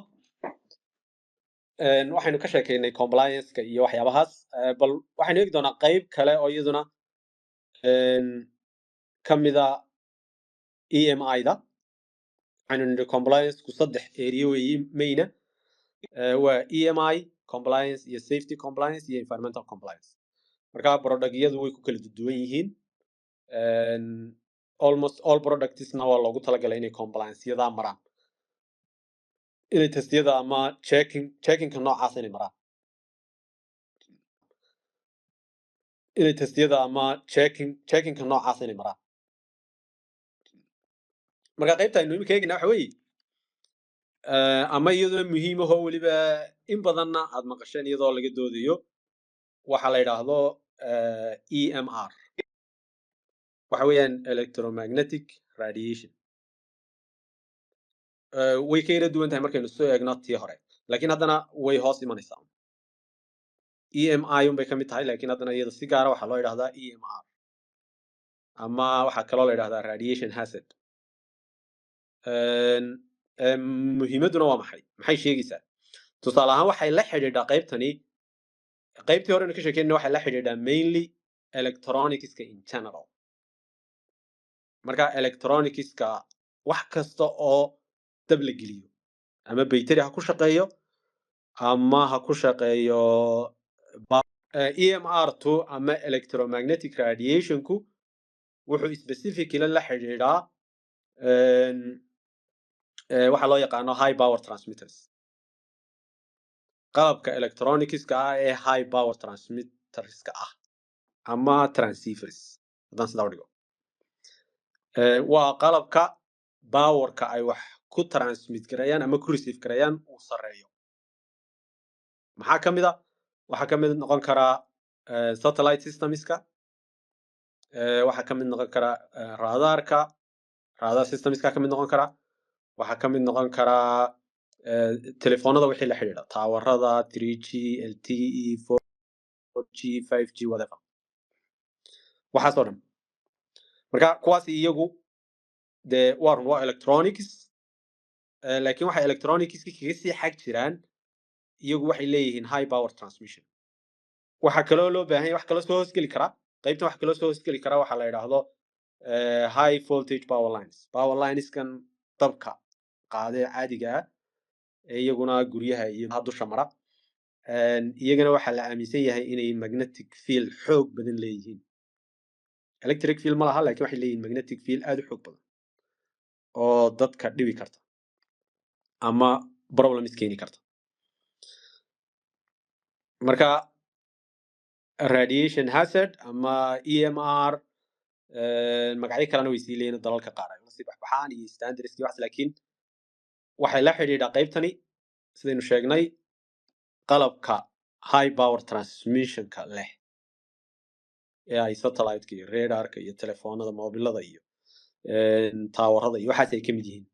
[SPEAKER 2] waxaynu ka sheekeynay compliance-ka iyo waxyaabahaas. Bal waxaynu eegi doonaa qeyb kale oo iyaduna ka mida EMI-da. Waxaynu nidhi compliance-ku saddex area weeyi mayna. Waa EMI compliance iyo safety compliance iyo environmental compliance. Marka productyadu way ku kala duwan yihiin. Almost all productsna waa loogu talagalay inay compliance-yadaa maraan, inay testiyada ama checkingka noocaas inay maraan, inay testiyada ama checkingka noocaas inay maraan. Marka qaybta aynu imika eegayna waxa weeye ama iyaduna muhiim ahoo weliba in badanna aad maqasheen iyadoo laga doodayo, waxa la yidhaahdo EMR, waxa weeyaan electromagnetic radiation. Way ka yara duwan tahay markaynu soo eegno tii hore, laakiin haddana way hoos imanaysaa. EMI unbay ka mid tahay, laakiin haddana iyada si gaara waxaa loo yidhahdaa EMR ama waxaa kaloo la yidhahdaa radiation hazard. Muhiimadduna waa maxay? Maxay sheegaysaa? Tusaale ahaan waxay la xidhiidhaa qaybtani, qaybtii horena ka sheekeynayna, waxay la xidhiidhaa mainly electronicska in general. Marka electronicska wax kasta oo dab la geliyo, ama bayteri ha ku shaqeeyo ama ha ku shaqeeyo EMR2 ama electromagnetic radiationku, wuxuu specifically la xidhiidhaa waxa loo yaqaano high power transmitters, qalabka electronicska ah ee high power transmitterska ah ama transceivers haddaan sidaa u dhigo. Waa qalabka powerka ay wax ku transmit gareeyaan ama ku receive gareeyaan uu sarreeyo. Maxaa ka mid a? Waxaa ka mid noqon karaa satellite systemska, waxaa ka mid noqon karaa radarka, radar systemska ka mid noqon karaa, waxaa ka mid noqon karaa telefoonada wixii la xidhiidha, taawarada 3G, LTE, 4G, 5G, whatever, waxaas oo dhan. Marka kuwaas iyagu dee waa run, waa electronics, laakiin waxay electronicska kaga sii xag jiraan, iyagu waxay leeyihiin high power transmission. Waxaa kaloo loo baahan yahay, wax kaloo soo hoosgeli karaa qaybtan, wax kaloo soo hoosgeli karaa waxaa la yidhaahdo high voltage power lines, power lineskan dabka qaadee caadiga ah ee iyaguna guryaha iyo dusha mara. Iyagana waxaa la aaminsan yahay inay magnetic field xoog badan leeyihiin. Electric field ma laha, laakiin waxay leeyihiin magnetic field aad u xoog badan oo dadka dhibi karta ama problems keeni karta. Marka radiation hazard ama EMR, magacyo kalena way sii leeyihiin dalalka qaar ay lasii baxbaxaan iyo standards iyo waxaas, laakiin waxay la xidhiidhaa qaybtani sidaynu sheegnay qalabka high power transmissionka leh ee ay satellite-ka iyo radarka iyo telefoonada moobilada iyo taawarada iyo waxaas ay ka mid yihiin,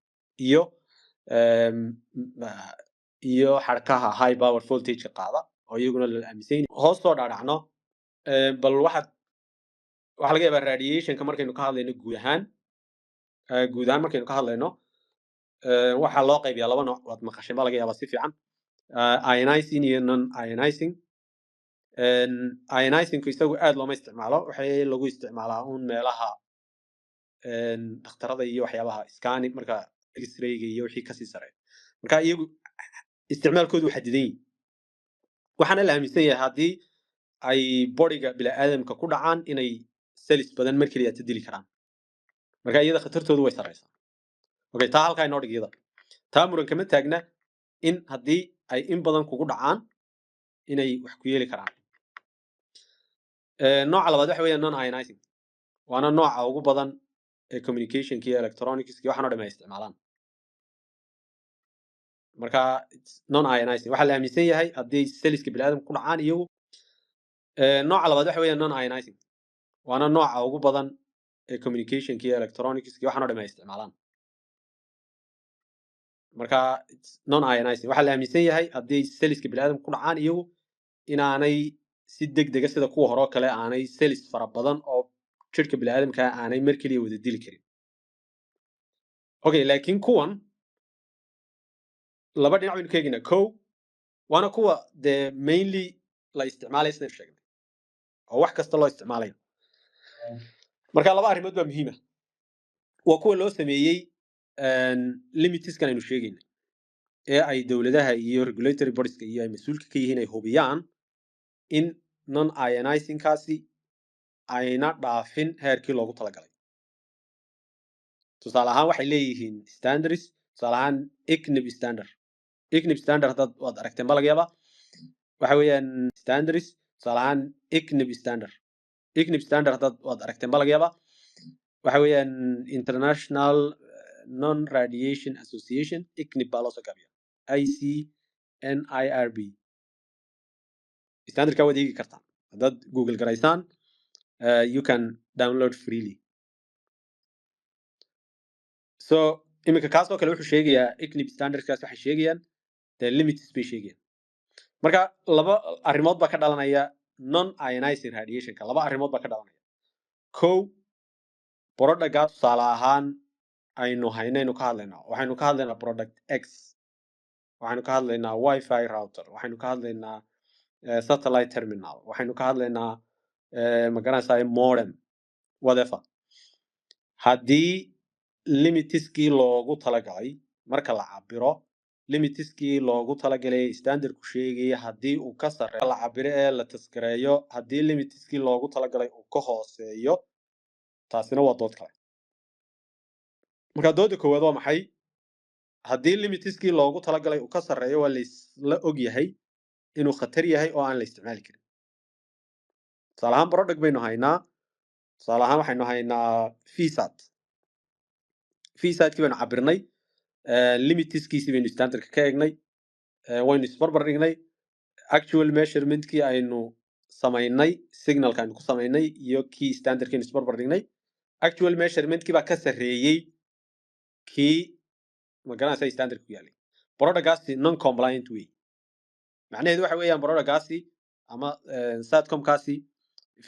[SPEAKER 2] iyo xadhkaha high power voltage-ka qaada oo iyaguna la aaminsan yahay. Hoos soo dhaadhacno, bal waxaa laga yaabaa radiationka markaynu ka hadlayno guud ahaan, guud ahaan markaynu ka hadlayno, waxaa loo qaybiyaa laba nooc, waad maqasheen baa laga yaabaa si fiican, ionizing iyo non ionizing. Ionizingku isagu aad looma isticmaalo, waxay lagu isticmaalaa un meelaha Dhakhtarada iyo waxyaabaha scanning, marka x-rayga iyo wixii kasii sareeya. Marka iyagu isticmaalkoodu waa xadidan yihin, waxaana la aaminsan yahay haddii ay bodyga bini'aadamka ku dhacaan inay cells badan mar keliya ta dili karaan. Marka iyada khatartoodu way sareysaa. Okay, taa halkaa inoo dhig. Iyada taa muran kama taagna in haddii ay in badan kugu dhacaan inay wax ku yeeli karaan. Nooca labaad waxa weeyaan non ionizing, waana nooca ugu badan ee communicationka iyo electronicska iyo waxaan oo dham ay isticmaalaan. Marka non ionizing waxaa la aaminsan yahay haddii cellska bini'aadamka ku dhacaan iyagu. Nooca labaad waxa weeyaan non ionizing, waana nooca ugu badan ee communicationka iyo electronicska iyo waxaan oo dham ay isticmaalaan. Marka non ionizing waxaa la aaminsan yahay haddii cellska bini'aadamka ku dhacaan iyagu inaanay si degdega sida kuwa hore oo kale aanay cells fara badan oo jirka bini'aadamka aanay mar keliya wada dili karin. Okay, laakiin kuwan laba dhinac baynu ka eegaynaa. Kow, waana kuwa dee mainly la isticmaalay sidaynu sheegnay oo wax kasta loo isticmaalayo. Marka laba arrimood baa muhiim ah. Waa kuwa loo sameeyey limitskan aynu sheegayna ee ay dowladaha iyo regulatory bodieska iyo ay mas-uulka ka yihiin ay hubiyaan in non ionizingkaasi ayna dhaafin heerkii loogu talagalay. Tusaale ahaan, waxay leeyihiin standards, tusaale ahaan ICNIRP standard. ICNIRP standard haddaad waad aragteen ba laga yaabaa. Waxa weeyaan standards, tusaale ahaan ICNIRP standard. ICNIRP standard haddaad waad aragteen ba laga yaabaa. Waxa weeyaan International Non Radiation Association, ICNIRP baa loo soo gaabiya, ICNIRP. Standardka waad eegi kartaan haddaad Google garaysaan, you can download freely. So iminka kaas oo kale wuxuu sheegayaa, ICNIRP standardkaas waxay sheegayaan the limits bay sheegayaan. Marka laba arrimood baa ka dhalanaya non ionizing radiationka. Laba arrimood baa ka dhalanaya. Kow, productga tusaale ahaan aynu haynaynu ka hadlaynaa, waxaynu ka hadlaynaa product X, waxaynu ka hadlaynaa WiFi router, waxaynu ka hadlaynaa satellite terminal, waxaynu ka hadlaynaa ma garanaysaa, modem, whatever. Haddii limitskii loogu talagalay marka la cabiro, limitskii loogu talagalay standardku sheegaya haddii uu ka sarreeyo la cabiro ee la taskareeyo, haddii limitskii loogu talagalay uu ka hooseeyo, taasina waa dood kale. Marka dooda koowaad waa maxay? Haddii limitskii loogu talagalay uu ka sarreeyo, waa laisla og yahay inuu khatar yahay oo aan la isticmaali karin. Tusaale ahaan, product baynu haynaa, tusaale ahaan waxaynu haynaa VSAT. VSATkii baynu cabirnay, limitskiisii baynu standardka ka eegnay, waynu isbarbar dhignay actual measurementkii aynu samaynay, signalka aynu ku samaynay iyo kii standardkii aynu isbarbar dhignay. Actual measurementkii baa ka sarreeyey kii, ma garanaysa, standardka ku yaalay. Productgaasi non compliant wey. Macnaheedu waxa weeyaan productgaasi ama satcomkaasi,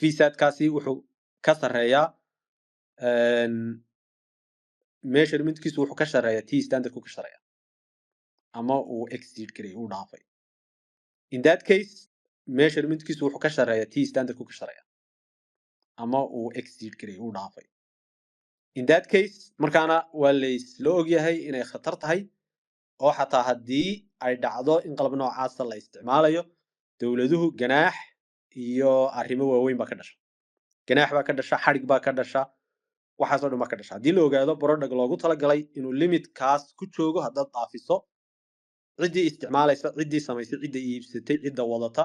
[SPEAKER 2] VSATkaasi wuxuu ka sarreeyaa, measurementkiisu wuxuu ka sarreeyaa t standardku ka sarreeya ama uu exceed garay, uu dhaafay. In that case, measurementkiisu wuxuu ka sarreeyaa t standardku ka sarreeya ama uu exceed garay, uu dhaafay. In that case, markaana waa laysla ogyahay inay khatar tahay oo xataa haddii ay dhacdo in qalab noocaasa la isticmaalayo, dowladuhu ganaax iyo arrimo waaweyn baa ka dhasha. Ganaax baa ka dhasha, xadhig baa ka dhasha, waxaasoo dhan baa ka dhasha haddii la ogaado product loogu talagalay inuu limitkaas ku joogo haddaad dhaafiso. Ciddii isticmaalaysa, ciddii samaysay, cidda iibsatay, cidda wadata,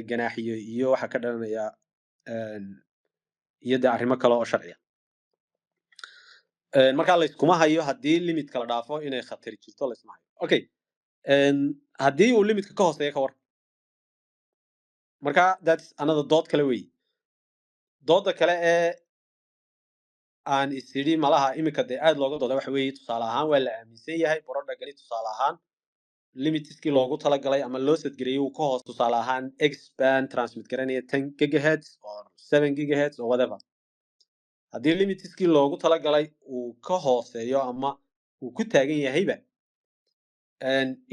[SPEAKER 2] ganaaxiyo iyo waxaa ka dhalanaya iyo dee arrimo kale oo sharciya. Markaa layskuma hayo haddii limitka la dhaafo inay khatari jirto, layskuma hayo. Okay, haddii uu limitka ka hooseeyo ka war? Marka that's another dood kale wey. Dooda kale ee aan is idhi malaha iminka dee aad looga dooda waxa weeye, tusaale ahaan, waa la aaminsan yahay productgani, tusaale ahaan, limitskii loogu talagalay ama loo sadgareeyey uu ka hoos, tusaale ahaan X-band transmit garanaya 10 gigahertz or 7 gigahertz or whatever. Haddii limitskii loogu talagalay uu ka hooseeyo ama uu ku taagan yahayba,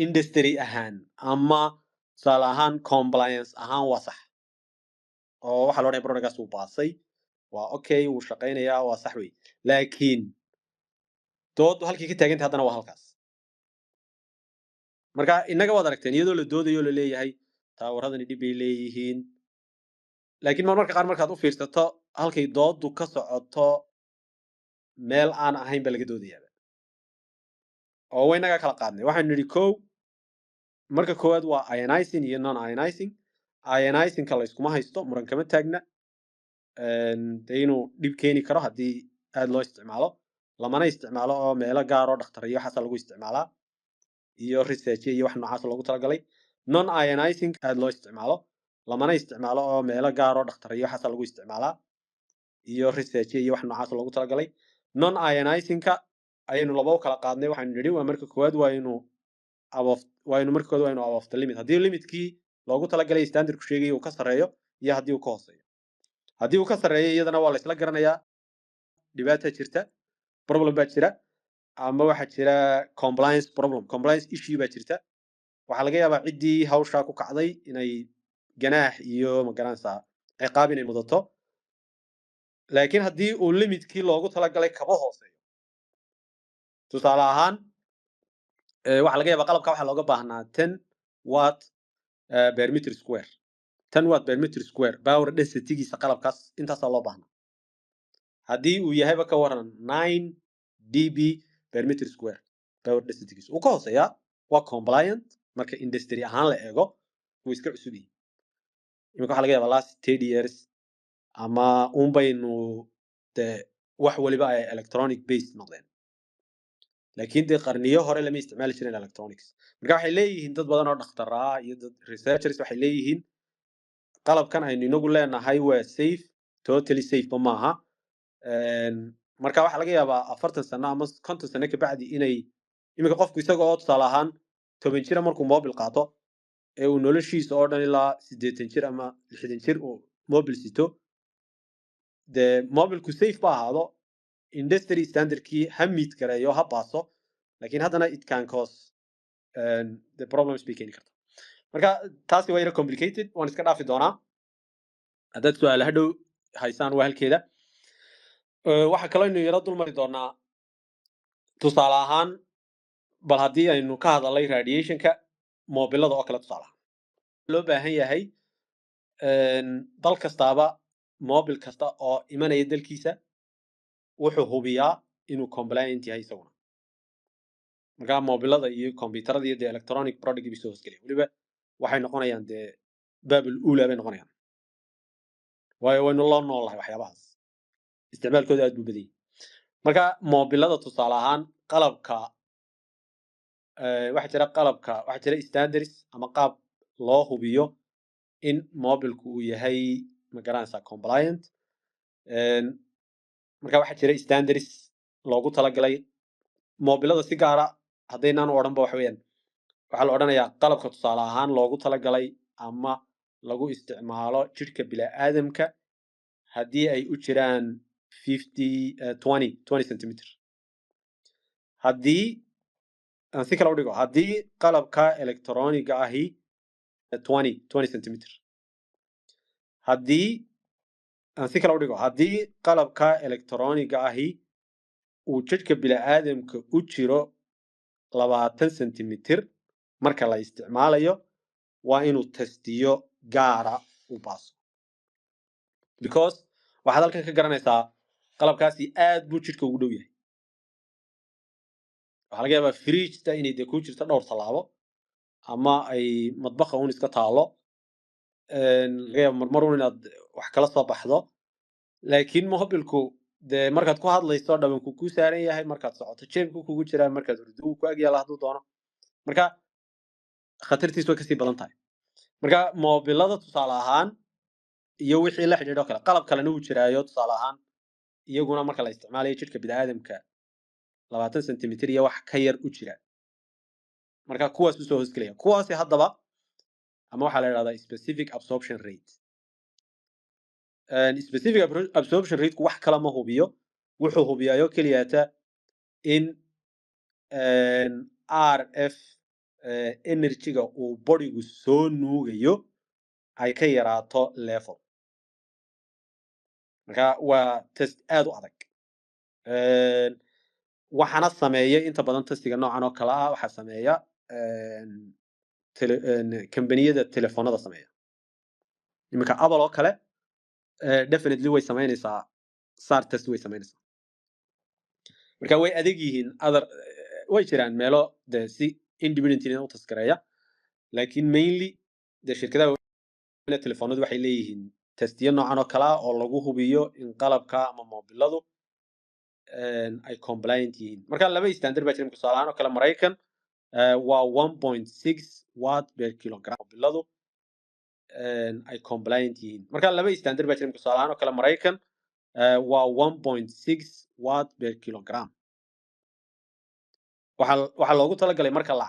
[SPEAKER 2] industry ahaan ama tusaale ahaan compliance ahaan waa sax oo waxaa la odhanaya productgaas uu baasay. Waa okay, wuu shaqaynayaa, waa sax wey. Laakiin dooddu halkii ka taagantay haddana waa halkaas. Marka innaga waad aragteen iyadoo la doodayo, la leeyahay toweradani dhib bay leeyihiin, laakiin marmarka qaar markaad u fiirsato halkay dooddu ka socoto, meel aan ahayn ba laga doodayaaba. Oo waynaga kala qaadnay. Waxaynu nidhi kow, marka koowaad waa ionizing iyo non ionizing. Ionizingka la iskuma haysto, muran kama taagna dee inuu dhib keeni karo haddii aad loo isticmaalo. Lamana isticmaalo oo meelo gaar oo dhakhtar iyo waxaasa lagu isticmaalaa iyo research iyo wax noocaas loogu talagalay. Non ionizing aad loo isticmaalo, lamana isticmaalo oo meelo gaar oo dhakhtar iyo waxaasa lagu isticmaalaa iyo research iyo wax noocaas loogu talagalay. Non ionizingka ayaynu laba u kala qaadnay. Waxaynu nidhi waa marka koowaad waa inuu above, waa inuu marka koowaad waa inuu above the limit, haddii limitkii loogu talagalay standardku sheegaya uu ka sarreeyo iyo haddii uu ka hooseeyo. Haddii uu ka sarreeyo, iyadana waa la isla garanayaa, dhibaata jirta, problem baa jira ama waxaa jira compliance problem, compliance issue baa jirta. Waxaa laga yaabaa ciddii hawshaa ku kacday inay ganaax iyo, magaranaysaa, ciqaab inay mudato. Laakiin haddii uu limitkii loogu talagalay kaba hooseeyo, tusaale ahaan, waxaa laga yaabaa qalabka waxaa looga baahnaa 10 watt per meter square, 10 watt per meter square power densitygiisa qalabkaas intaasaa loo baahnaa. Haddii uu yahayba, ka waran, 9 dB per meter square power densitygiisa, uu ka hooseeyaa, waa compliant. Marka industry ahaan la eego, wuu iska cusub yihi. Iminka waxaa laga yaabaa last 30 years ama un baynu dee wax waliba ay electronic based noqdeen, laakiin dee qarniyo hore lama isticmaali jirin electronics. Marka waxay leeyihiin dad badan oo dhakhtaraa iyo dad researchers, waxay leeyihiin qalabkan aynu inagu leenahay waa safe, totally safe ba maaha. Marka waxaa laga yaabaa 40 sano ama 50 sano kabacdi inay iminka qofku isaga oo tusaale ahaan 10 jira markuu mobil qaato ee uu noloshiisa oo dhan ilaa 80 jir ama 60 jir uu mobil sito, dee mobilku safe ba ahaado, industry standardkii ha meet gareeyo, ha baaso, laakiin haddana it can cause the problems bay keeni karta. Marka taasi waa yara complicated, waan iska dhaafi doonaa. Haddaad su-aale hadhow haysaan, waa halkeeda. Waxaa kaloo aynu yaro dul mari doonaa, tusaale ahaan, bal haddii aynu ka hadalnay radiationka mobilada oo kale, tusaale ahaan loo baahan yahay dal kastaaba mobil kasta oo imanaya dalkiisa wuxuu hubiyaa inuu compliant yahay isaguna. Marka mobilada iyo computerada iyo dee electronic product bay soo hoosgelaya. Weliba waxay noqonayaan dee baabul uula bay noqonayaan, waayo waynu loo noolahay, waxyaabahaas isticmaalkooda aad buu badan yahay. Marka mobilada tusaale ahaan, qalabka waxaa jira qalabka, waxaa jira standards ama qaab loo hubiyo in mobilku uu yahay, ma garanaysaa, compliant. Marka waxaa jira standards loogu talagalay mobilada si gaara. Haddaynaan u odhanba, waxa weeyaan waxaa la odhanayaa qalabka tusaale ahaan loogu talagalay ama lagu isticmaalo jidhka bini'aadamka haddii ay u jiraan 50, 20 centimeter. Haddii aan si kale u dhigo, haddii qalabka electroniga ahi 20 centimeter, haddii aan si kale u dhigo, haddii qalabka electroniga ahi uu jidhka bini'aadamka u jiro 20 centimeter marka la isticmaalayo, waa inuu testiyo gaara u baaso, because waxaad halkan ka garanaysaa qalabkaasi aad buu jidhka ugu dhow yahay. Waxaa laga yaabaa fridgeta inay dee ku jirto dhowr tallaabo ama ay madbaqa un iska taalo, laga yaaba marmar un inaad wax kala soo baxdo, laakiin mobilku dee markaad ku hadlayso dhabanku ku saaran yahay, markaad socoto jeebku kugu jiraa, markaad hurdo wuu ku ag yaala hadduu doono. Marka khatartiis way kasii badan tahay. Marka mobilada tusaale ahaan iyo wixii la xidhiidho kale, qalab kalena wuu jiraayo, tusaale ahaan iyaguna marka la isticmaalayo jidhka bini'aadamka 20 centimeter iyo wax ka yar u jira. Marka kuwaas usoo hoosgelaya kuwaasi haddaba ama waxaa la idhahdaa specific absorption rate. Specific absorption rateku wax kale ma hubiyo, wuxuu hubiyaayo keliyata in RF energy-ga uu bodygu soo nuugayo ay ka yaraato level. Marka Marka waa test aad u adag. Waxaana sameeya inta badan testiga noocan oo kale ah, waxaa sameeya kambaniyada telefoonada sameeya. Iminka Apple oo kale definitely way sameynaysaa, SAR test way sameynaysaa. Marka way adag yihiin. Other way jiraan meelo de si independent u test gareeya, laakiin mainly de shirkadaha waaweyn telefoonadu waxay leeyihiin testiyo noocan oo kale ah oo lagu hubiyo in qalabka ama moobiladu ay compliant yihiin. Marka laba standard baa jira. Tusaale ahaan oo kale, Maraykan waa 1.6 watt per kilogram moobiladu ay compliant yihiin. Marka laba standard baa jira. Tusaale ahaan oo kale, Maraykan waa 1.6 watt per kilogram. Waxaa loogu talagalay marka la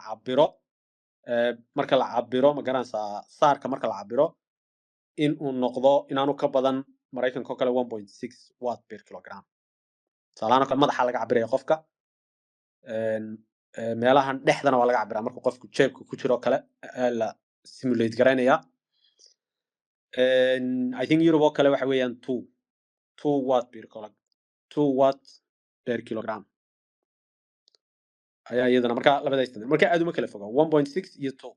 [SPEAKER 2] cabiro, ma garanaysaa, SAR-ka marka la cabiro, in uu noqdo inaanu ka badan Maraykanka oo kale 1.6 watt per kilogram. Tusaale ahaan oo kale, madaxa laga cabiraya qofka, meelahan dhexdana waa laga cabiraa markuu qofku jeebka ku jiro kale la simulate garaynaya. I think Europe oo kale waxa weeyaan 2 watt per kilogram ayaa iyadana. Marka labada standard marka aad uma kala foga, 1.6 iyo 2.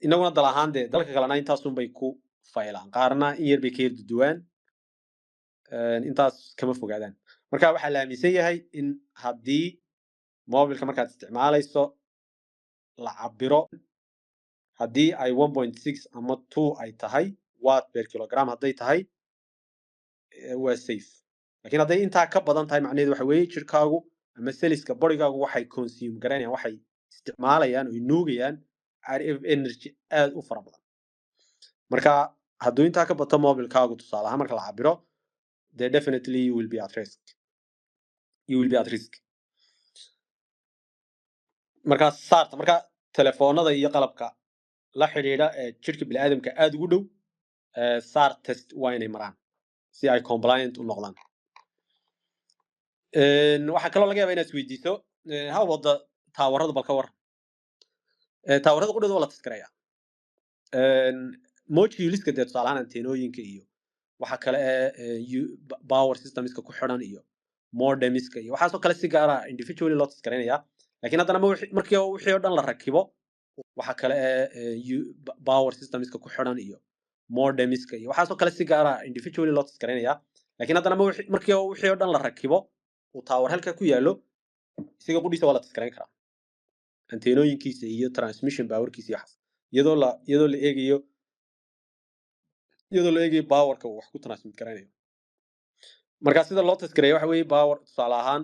[SPEAKER 2] Inaguna dal ahaan dee dalka kalena intaasun bay ku faylaan, qaarna in yar bay ka yar duduwaan, intaas kama fogaadaan. Marka waxaa la aaminsan yahay in haddii mobilka markaad isticmaalayso la cabiro, haddii ay 1.6 ama 2 ay tahay watt per kilogram hadday tahay, waa safe. Lakin hadday intaa ka badan tahay, macnaheedu waxa weeye jirkaagu ama cellska bodygaagu waxay consume garaynayaan, waxay isticmaalayaan oy nuugayaan RF energy aad u fara badan. Marka hadduu intaa ka bato mobilkaagu, tusaale ahaan marka la cabiro, then definitely you will be at risk, you will be at risk. Marka SAR-ta, marka telefoonada iyo qalabka la xidhiidha ee jirka bini'aadamka aad ugu dhow, SAR test waa inay maraan si ay compliant u noqdaan. Waxaa kaloo laga yaabaa inaad isweydiiso, how about the towerada? Bal ka waran towerada qudhooda? Waa la test garaya. Moduleska dee, tusaale ahaan anteenooyinka iyo waxa kale ee power systemska ku xidhan iyo modemiska iyo waxaasoo kale si gaara individually loo test garaynaya. Lakin haddana ma markii wixii oo dhan la rakibo, waxa kale ee power systemska ku xidhan iyo modemiska iyo waxaasoo kale si gaara individually loo test garaynaya. Lakin haddana ma markii wixii oo dhan la rakibo, uu tower halka ku yaallo, isaga qudhiisa waa la test garayn karaa, anteenooyinkiisa iyo transmission powerkiisa iyo waxaas, iyadoo la eegayo powerka uu wax ku transmit garaynayo. Marka sida loo test gareeyo waxa weeye power, tusaale ahaan,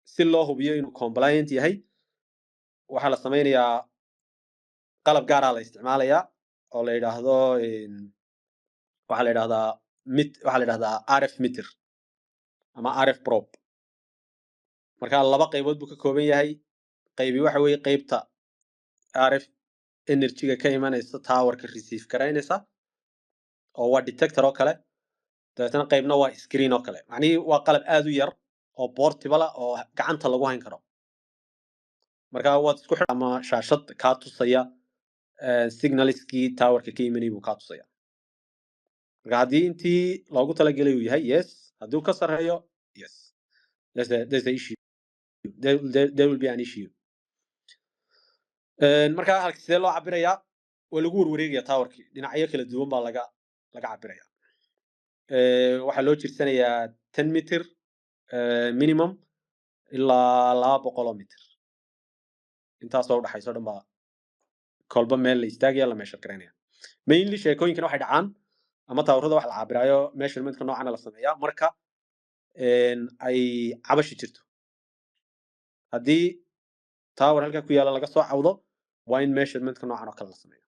[SPEAKER 2] si loo hubiyo inuu compliant yahay, waxaa la sameynayaa qalab gaaraa la isticmaalayaa oo la yidhaahdo, waxaa la yidhahdaa waxaa la yidhahdaa RF meter ama RF probe. Marka laba qaybood buu ka kooban yahay. Qaybi waxa weeye qaybta RF energy-ga ka imanaysa towerka receive garaynaysa, oo waa detector oo kale. Dabeetana qaybna waa screen oo kale. Macnihii waa qalab aad u yar oo portable ah oo gacanta lagu hayn karo. Marka waad isku xidh ama shaashad kaa tusaya signalskii towerka ka imanayay buu kaa tusaya. Marka haddii intii loogu talagelay uu yahay, yes. Hadduu ka sarreeyo, yes, there's a issue, there will be an issue. Marka halka sidee loo cabirayaa? Waa lagu warwareegaya towerkii, dhinacyo kala duwan baa laga cabiraya. Waxaa loo jirsanayaa 10 meter minimum ilaa 200 mitir, intaasoo udhaxayso dhan baa kolba meel la istaagaya, la measure garaynaya. Mainly sheekooyinkan waxay dhacaan ama towerada wax la cabiraayo, measurementka noocana la sameeyaa marka ay cabashi jirto. Haddii tower halka ku yaalla laga soo cawdo, waa in measurementka noocan oo kale la sameeyo.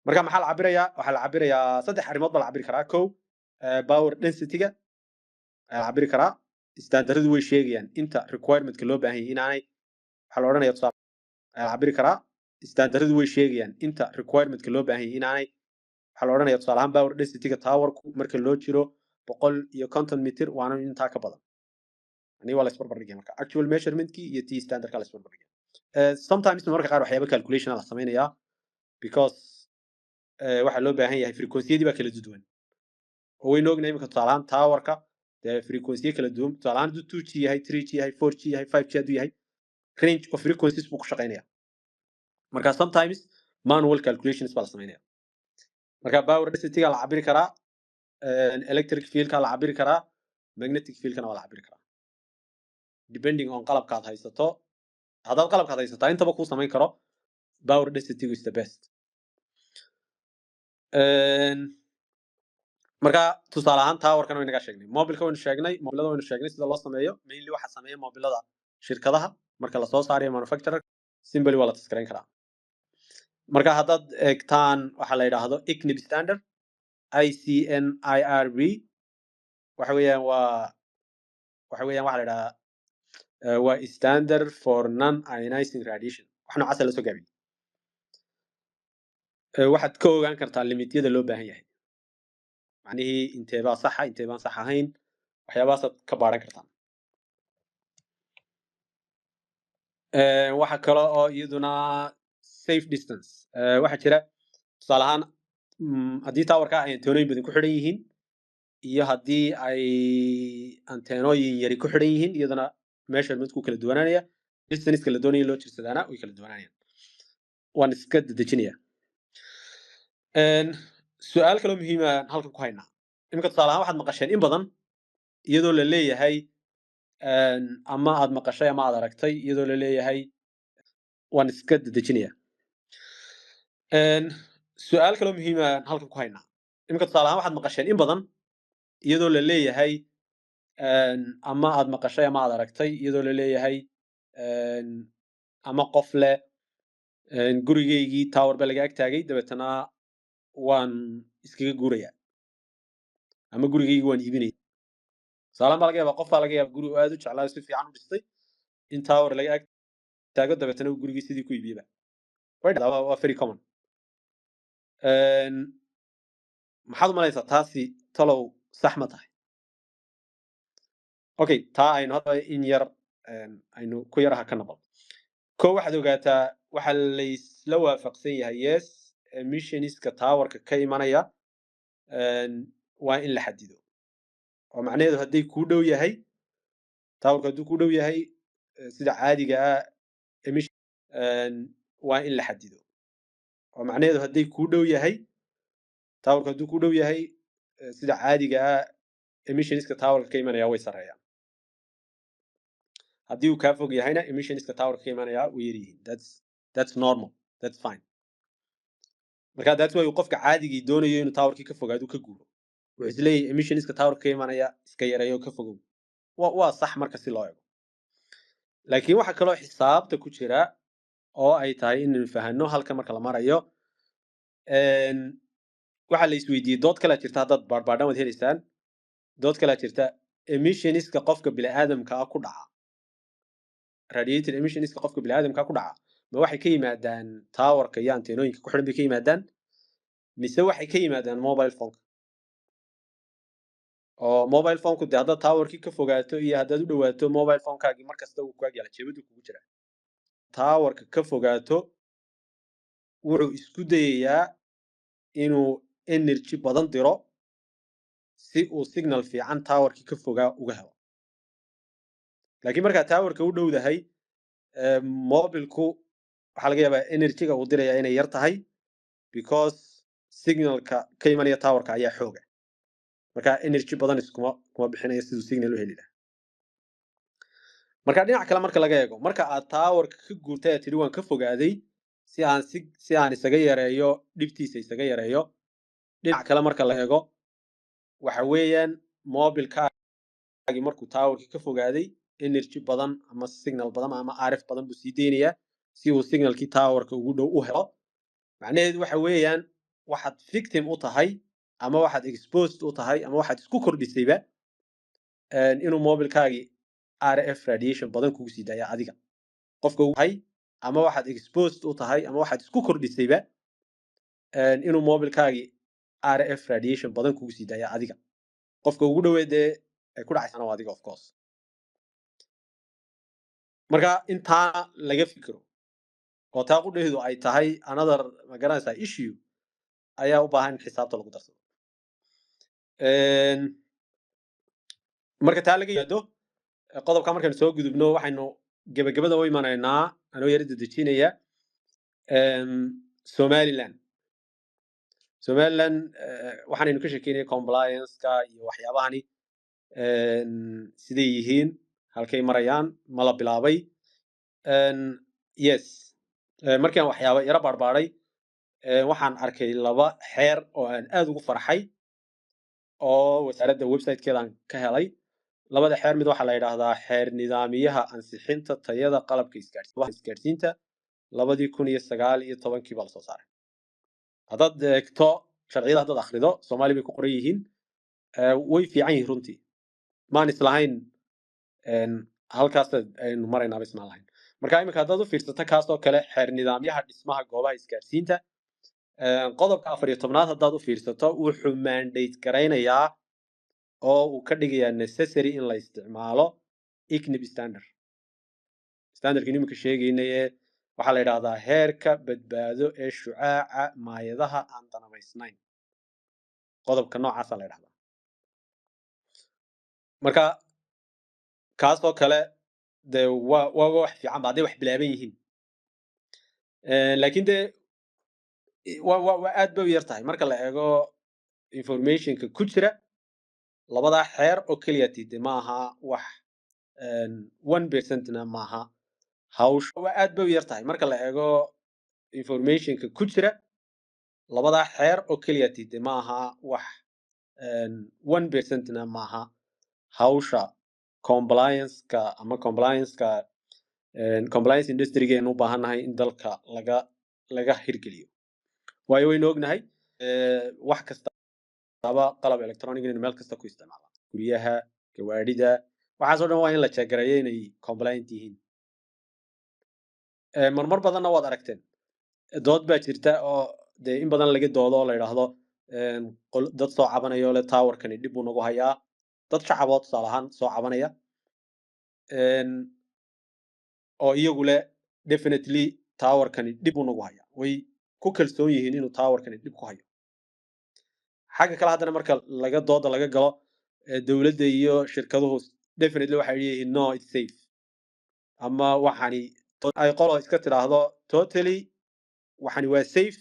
[SPEAKER 2] Marka maxaa la cabirayaa? Waxaa la cabirayaa, saddex arrimood baa la cabiri karaa. Kow, power density-ga ayaa la cabiri karaa. Standardadu way sheegayaan inta requirementka loo baahan yahay inaanay, waxaa la odhanaya tusaale ayaa la cabiri karaa. Standardadu way sheegayaan inta requirementka loo baahan yahay inaanay, waxaa la odhanaya tusaale ahaan power density-ga towerku marka loo jiro 150 mitir waana intaa ka badan. Yani waa la isbarbar dhigaya marka actual measurementkii iyo tii standardka la isbarbar dhigaya. Sometimes marka qaar waxyaaba calculation la sameynayaa because Waxaa loo baahan yahay frequency-yadii baa kala duwan oo waynu ognahay imika. Tusaale ahaan, towerka dee frequency kala duwan, tusaale ahaan hadduu 2G yahay, 3G yahay, 4G yahay, 5G hadduu yahay, range of frequencies buu ku shaqaynaya. Marka sometimes manual calculations baa la samaynaya. Marka power density-ga la cabiri karaa, electric field-ka la cabiri karaa, magnetic field-kana waa la cabiri karaa, depending on qalabkaad haysato. Haddaad qalabkaad haysataa intaba kuu samayn karo, power density is the best. Marka tusaale ahaan towerkan waynaga sheegnay, mobilka waynu sheegnay, mobilada waynu sheegnay sida loo sameeyo. Mainly waxaa sameeya mobilada shirkadaha marka lasoo saarayo, manufacturer. Simply waa la test garayn karaa. Marka haddaad eegtaan waxaa la yidhaahdo ICNIRP standard, ICNIRP, waxa weeyaan waa waxa weeyaan waxa la yidhahdaa waa standard for non ionizing radiation, wax noocaasa lasoo gaabiyey. Waxaad ka ogaan kartaa limityada loo baahan yahay, macnihii inteebaa saxa, inteebaan sax ahayn, waxyaabahaasaad ka baaran kartaan. Waxa kale oo iyaduna safe distance. Waxaa jira tusaale ahaan haddii towerka ay anteenooyin badan ku xidhan yihiin iyo haddii ay anteenooyin yari ku xidhan yihiin, iyadana measurement ku kala duwanaanaya, distance la doonayo in loo jirsadaana way kala duwanaanayaan. Waan iska dedejinaya. Su-aal kaloo muhiima halkan ku haynaa iminka, tusaale ahaan waxaad maqasheen in badan iyadoo la leeyahay, ama aad maqashay ama aad aragtay iyadoo la leeyahay. Waan iska dedejinaya. Su-aal kaloo muhiima halkan ku haynaa iminka, tusaale ahaan waxaad maqasheen in badan iyadoo la leeyahay, ama aad maqashay ama aad aragtay iyadoo la leeyahay, ama qof leh, "Gurigaygii tower baa laga ag taagay, dabeetana waan iskaga guurayaa," ama "Gurigaygii waan iibinaya." Tusaale baa laga yaabaa, qof baa laga yaaba guri uu aad u jeclaayo, si fiican u dhistay, in tower laga ag taago, dabeetana uu gurigii sidii ku iibiyeba. Way dhacdaa, waa very common. Maxaad u malaysaa taasi talow sax ma tahay? Okay, taa aynu hadda in yar aynu ku yaraha ka nabal ko. Waxaad ogaataa waxaa laysla waafaqsan yahay, yes, emissionska towerka ka imanaya waa in la xadido, oo macnaheedu hadday kuu dhow yahay towerku, hadduu kuu dhow yahay, sida caadiga ah emission waa in la xadido, oo macnaheedu hadday kuu dhow yahay towerku, hadduu kuu dhow yahay, sida caadiga ah emissionska towerka ka imanaya way sarreeyaan. Haddii uu kaa fog yahayna, emissionska towerka ka imanaya way yar yihiin. That's normal, that's fine. Marka that's why uu qofka caadigii doonayo inuu towerkii ka fogaado, ka guuro. Wuxuu isleeyahay emissionska towerka ka imanaya iska yareeyo, ka fogow. Waa sax marka si loo eego, laakiin waxa kaloo xisaabta ku jira oo ay tahay inaynu fahanno halka marka la marayo, waxaa la isweydiiyey, dood kalaa jirta, haddaad baadhbaadhan waad helaysaan. Dood kalaa jirta: emissionska qofka bini'aadamka ah ku dhaca, radiated emissionska qofka bini'aadamka ah ku dhaca, ma waxay ka yimaadaan towerka iyo anteenooyinka ku xidhan bay ka yimaadaan, mise waxay ka yimaadaan mobile phoneka? Oo mobile phoneku dee haddaad towerkii ka fogaato iyo haddaad u dhawaato, mobile phonekaagii mar kasta uu ku ag yaala, jeebadu kugu jira. Towerka ka fogaato, wuxuu isku dayayaa inuu energy badan diro si uu signal fiican towerkii ka fogaa uga helo. Laakiin markaa towerka u dhowdahay, mobilku waxaa laga yaabaa energyga uu diraya inay yar tahay, because signalka ka imanaya towerka ayaa xooga. Marka energy badan iskuma kuma bixinayo siduu signal u heli lahaa. Marka dhinac kale marka laga eego, marka aad towerka ka guurtay, aad tidhi waan ka fogaaday si aan isaga yareeyo dhibtiisa, isaga yareeyo, dhinac kale marka la eego, waxa weeyaan mobilkaagi markuu towerkii ka fogaaday, energy badan ama signal badan ama RF badan buu sii deynayaa si uu signalkii towerka ugu dhow u helo. Macnaheedu waxa weeyaan waxaad victim u tahay ama waxaad exposed u tahay ama waxaad isku kordhisayba inuu mobilkaagii RF radiation badan kugu sii daaya adiga qofka ugu hay, ama waxaad exposed u tahay ama waxaad isku kordhisayba inuu mobilkaagii RF radiation badan kugu sii daaya adiga qofka ugu dhoweed dee ay ku dhacaysana waa adiga, of course. Marka intaa laga fikiro oo taa qudheedu ay tahay another, ma garanaysaa, issue. Ayaa u baahan in xisaabta lagu darsado. Marka taa laga yimaado, qodobka markaynu soo gudubno, waxaynu gebagabada u imanaynaa, anoo yara dedejinaya, Somaliland. Waxaanaynu ka sheekeynaya compliance-ka iyo waxyaabahani siday yihiin, halkay marayaan, ma la bilaabay? Yes. Markaan waxyaaba yara baarbaaray, waxaan arkay laba xeer oo aan aad ugu farxay oo wasaaradda website-keedaan ka helay. Labada xeer mid waxaa la yidhaahdaa xeer nidaamiyaha ansixinta tayada qalabka isgaadhsiinta, 2019-kii baa lasoo saaray. Haddaad eegto sharciyada, haddaad akhrido, Soomaali bay ku qoran yihiin. Way fiican yihiin runtii. Maan islahayn halkaas aynu maraynaa, ismaan lahayn. Marka iminka haddaad u fiirsato kaasoo kale, xeer nidaamyaha dhismaha goobaha isgaadhsiinta, qodobka 14aad haddaad u fiirsato, wuxuu mandate garaynayaa oo uu ka dhigayaa necessary in la isticmaalo ICNIRP standard. Standardka iminka sheegaynay ee waxaa la yidhaahdaa heerka badbaado ee shucaaca maayadaha aan danamaysnayn, qodobka noocaasa la yidhahdaa. Marka kaasoo kale dee waa wax fiican ba hadday wax bilaaban yihiin. Laakiin dee waa aad bay u yar tahay marka la eego informationka ku jira labadaa xeer oo keliya. De ma aha wax 1%-na maaha hawsha. Waa aad bay u yar tahay marka la eego informationka ku jira labadaa xeer oo keliya. De ma aha wax 1%-na maaha hawsha compliance-ka ama compliance-ka compliance industry-geenu u baahannahay in dalka laga hirgeliyo, waayo waynu ognahay wax kastaba qalab electronic inaynu meel kasta ku isticmaalaa, guryaha, gawaadhida, waxaasoo dhan waa in la check gareeyo inay compliant yihiin. Marmar badanna waad aragteen, dood baa jirta oo dee in badan laga doodo oo la yidhaahdo dad soo cabanaya oo le towerkani dhib buu nagu hayaa, dad shacaboo tusaale ahaan soo cabanaya oo iyagu leh definitely towerkani dhib buu nagu hayaa, way ku kalsoon yihiin inuu towerkani dhib ku hayo. Xagga kale haddana marka laga dooda laga galo, dowladda iyo shirkaduhu definitely waxay leeyihiin no, it's safe, ama waxani ay qolo iska tidhaahdo totally waxani waa safe,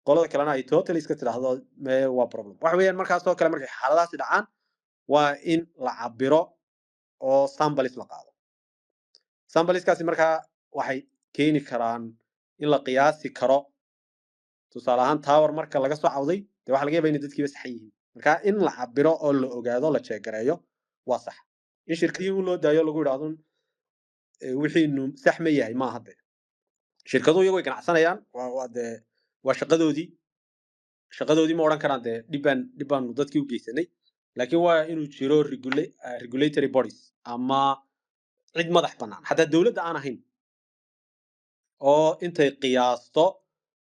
[SPEAKER 2] qolada kalena ay totally iska tidhaahdo me waa problem. Waxa weeyaan markaasoo kale markay xaaladahaasi dhacaan waa in la cabiro oo samples la qaado. Sampleskaasi markaa waxay keeni karaan in la qiyaasi karo. Tusaale ahaan, tower marka laga soo cawday, dee waxa laga yaabaa inay dadkiiba saxan yihiin. Marka in la cabiro oo la ogaado, la check gareeyo waa sax. In shirkadihii un loo daayo, lagu yidhaahdo wixiinu sax ma yahay, maaha. Dee shirkaduhu iyagu way ganacsanayaan, waa dee waa shaqadoodii. Shaqadoodii ma odhan karaan dee dhib baanu dadkii u geysanay. Laakiin waa inuu jiro regulatory bodies ama cid madax bannaan, xataa dowladda aan ahayn, oo intay qiyaasto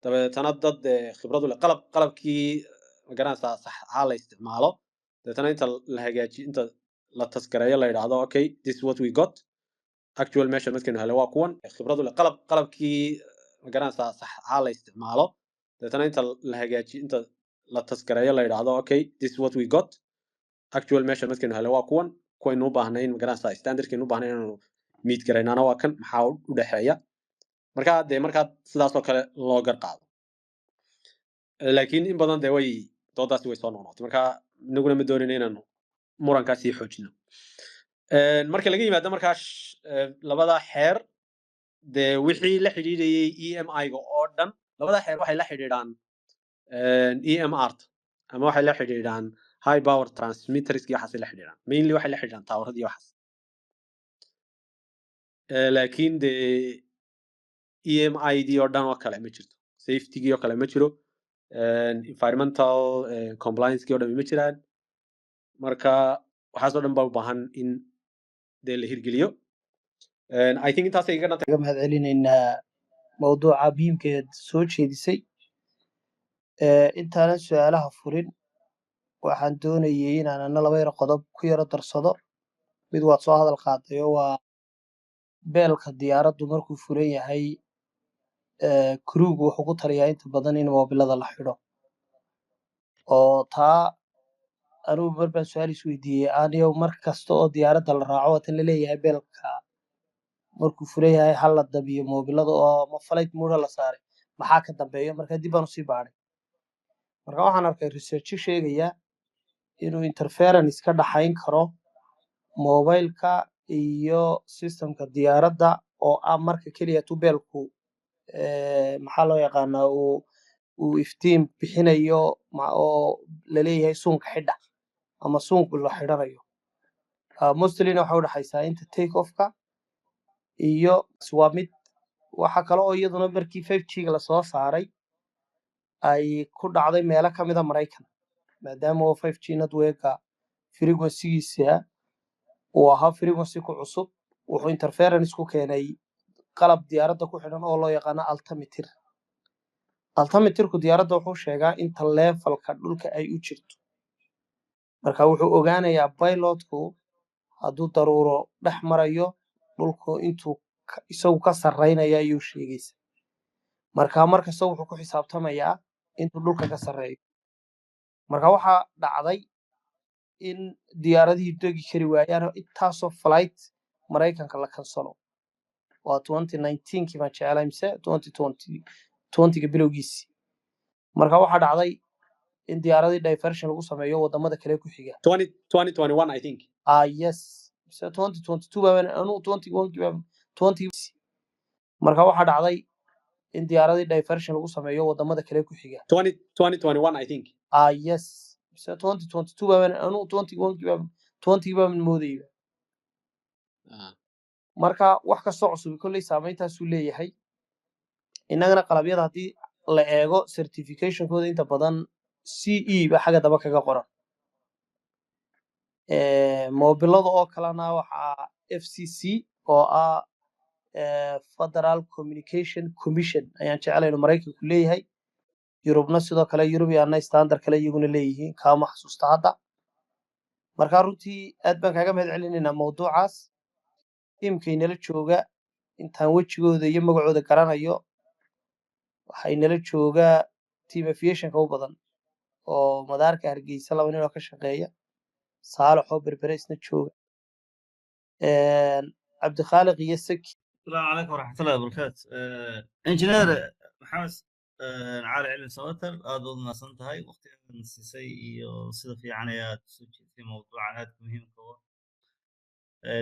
[SPEAKER 2] dabeetana dad khibrad u leh qalabkii magaranaysaa sax ahaa la isticmaalo, dabeetana inta la hagaajiyo, inta la test gareeyo, la yidhaahdo okay, this is what we got, actual measurementkaynu helay waa kuwan, khibrad u leh qalabkii magaranaysaa sax ahaa la isticmaalo, dabeetana inta la hagaajiyo, inta la test gareeyo, la yidhaahdo okay, this is what we got, actual measurementkaynu helay waa kuwan, kuwaynu u baahnayn magaranaysaa standardkaynu u baahnayn inaanu meet garaynaana waa kan, maxaa u dhexeeya? Marka dee markaa sidaas oo kale loo gar qaado. Laakiin in badan dee way doodaasi way soo noqnoqotay. Marka inaguna ma doonayno inaanu murankaa sii xoojino. Marka laga yimaado markaa labada xeer, dee wixii la xidhiidhayay EMI-ga oo dhan, labada xeer waxay la xidhiidhaan EMR ta ama waxay la xidhiidhaan high power transmitters iyo waxaasay la xidhiidhaan. Mainly waxay la xidhiidhaan towerada iyo waxaas. Laakiin dee EMI-dii oo dhan oo kale ma jirto, safety-gii oo kale ma jiro, environmental compliance-kii oo dhan ma jiraan. Marka waxaas oo dhan baa u baahan in dee la hirgeliyo. I think intaasay iga dhan tahay.
[SPEAKER 1] Kaga mahad celinaynaa mawduuca muhiimkeed soo jeedisay. Intaanan su-aalaha furin, waxaan doonayay inaan ana laba yaro qodob ku yaro darsado. Mid waad soo hadal qaaday oo waa beelka diyaaraddu markuu furan yahay, crewgu wuxuu ku taliyaa inta badan in moobilada la xidho. Oo taa anugu mar baan su-aal isweydiiyey aniyo, mar kasta oo diyaaradda la raaco, waatan laleeyahay bell-ka markuu furan yahay ha la damiyo moobilada oo ama flight mode la saaray, maxaa ka dambeeya? Marka dib baan usii baadhay. Marka waxaan arkay research sheegaya inuu interference ka dhaxayn karo mobilka iyo systemka diyaaradda, oo ah marka keliya tu bell-ku, maxaa loo yaqaanaa, uu iftiin bixinayo oo laleeyahay suunka xidha ama suunku la xidhanayo. Mostlyna waxay udhexaysaa inta take offka iyo waa mid. Waxa kale oo iyaduna markii 5G-ga lasoo saaray ay ku dhacday meelo ka mida Maraykan, maadaama oo 5G networka frequency-giisa uu ahaa frequency ku cusub, wuxuu interference ku keenay qalab diyaaradda ku xidhan oo loo yaqaano altimeter. Altimeterku diyaaradda wuxuu sheegaa inta levelka dhulka ay u jirto. Marka wuxuu ogaanayaa pilotku hadduu daruuro dhex marayo, dhulku intuu isagu ka sarreynaya ayuu sheegaysa. Marka markasta wuxuu ku xisaabtamayaa intuu dhulka ka sarreeyo. Marka waxaa dhacday in diyaaradihii degi kari waayaan oo intaasoo flight Maraykanka la cancelo. Waa 2019-kii baan jeclay mise 2020-ga bilowgiisii. Marka waxaa dhacday in diyaaradii diversion lagu sameeyo wadamada kale ku xiga.
[SPEAKER 2] 20 2021, I think.
[SPEAKER 1] Ah, yes, mise 2022 baan anuu, 21-kii baan 20. Marka waxaa dhacday in diyaaradii diversion lagu sameeyo wadamada kale ku xiga.
[SPEAKER 2] 20 2021, I think.
[SPEAKER 1] Ah, yes, mise 2022 baan anuu, 21-kii baan, 20 baan moodayba. Marka wax kastoo cusub kolley saameyntaasuu leeyahay. Innagana qalabyada haddii la eego certificationkooda, inta badan CE ba xagga daba kaga qoran. Moobilada oo kalena waxaa FCC oo ah Federal Communication Commission ayaan jeclay inuu Maraykanku leeyahay. Yurubna sidoo kale, Europeanna standard kale iyaguna leeyihiin, kaama xasuusta hadda. Marka runtii aad baan kaaga mahad celinaynaa mawduucaas. Tiimkaynala jooga, intaan wejigooda iyo magacooda garanayo, waxay nala jooga team aviationka u badan oo madaarka Hargeysa, laba nin oo ka shaqeeya, Saalax oo Berbere isna jooga, Cabdikhaaliq iyo Saki.
[SPEAKER 3] السلام عليكم ورحمة الله وبركاته. Engineer Maxamed Cali Cilmi Sabatar, aad baad mahadsan tahay waqtigaad siisay iyo sida fiican ayaad soo jeedtay mawduucan aadka muhiimka u ah.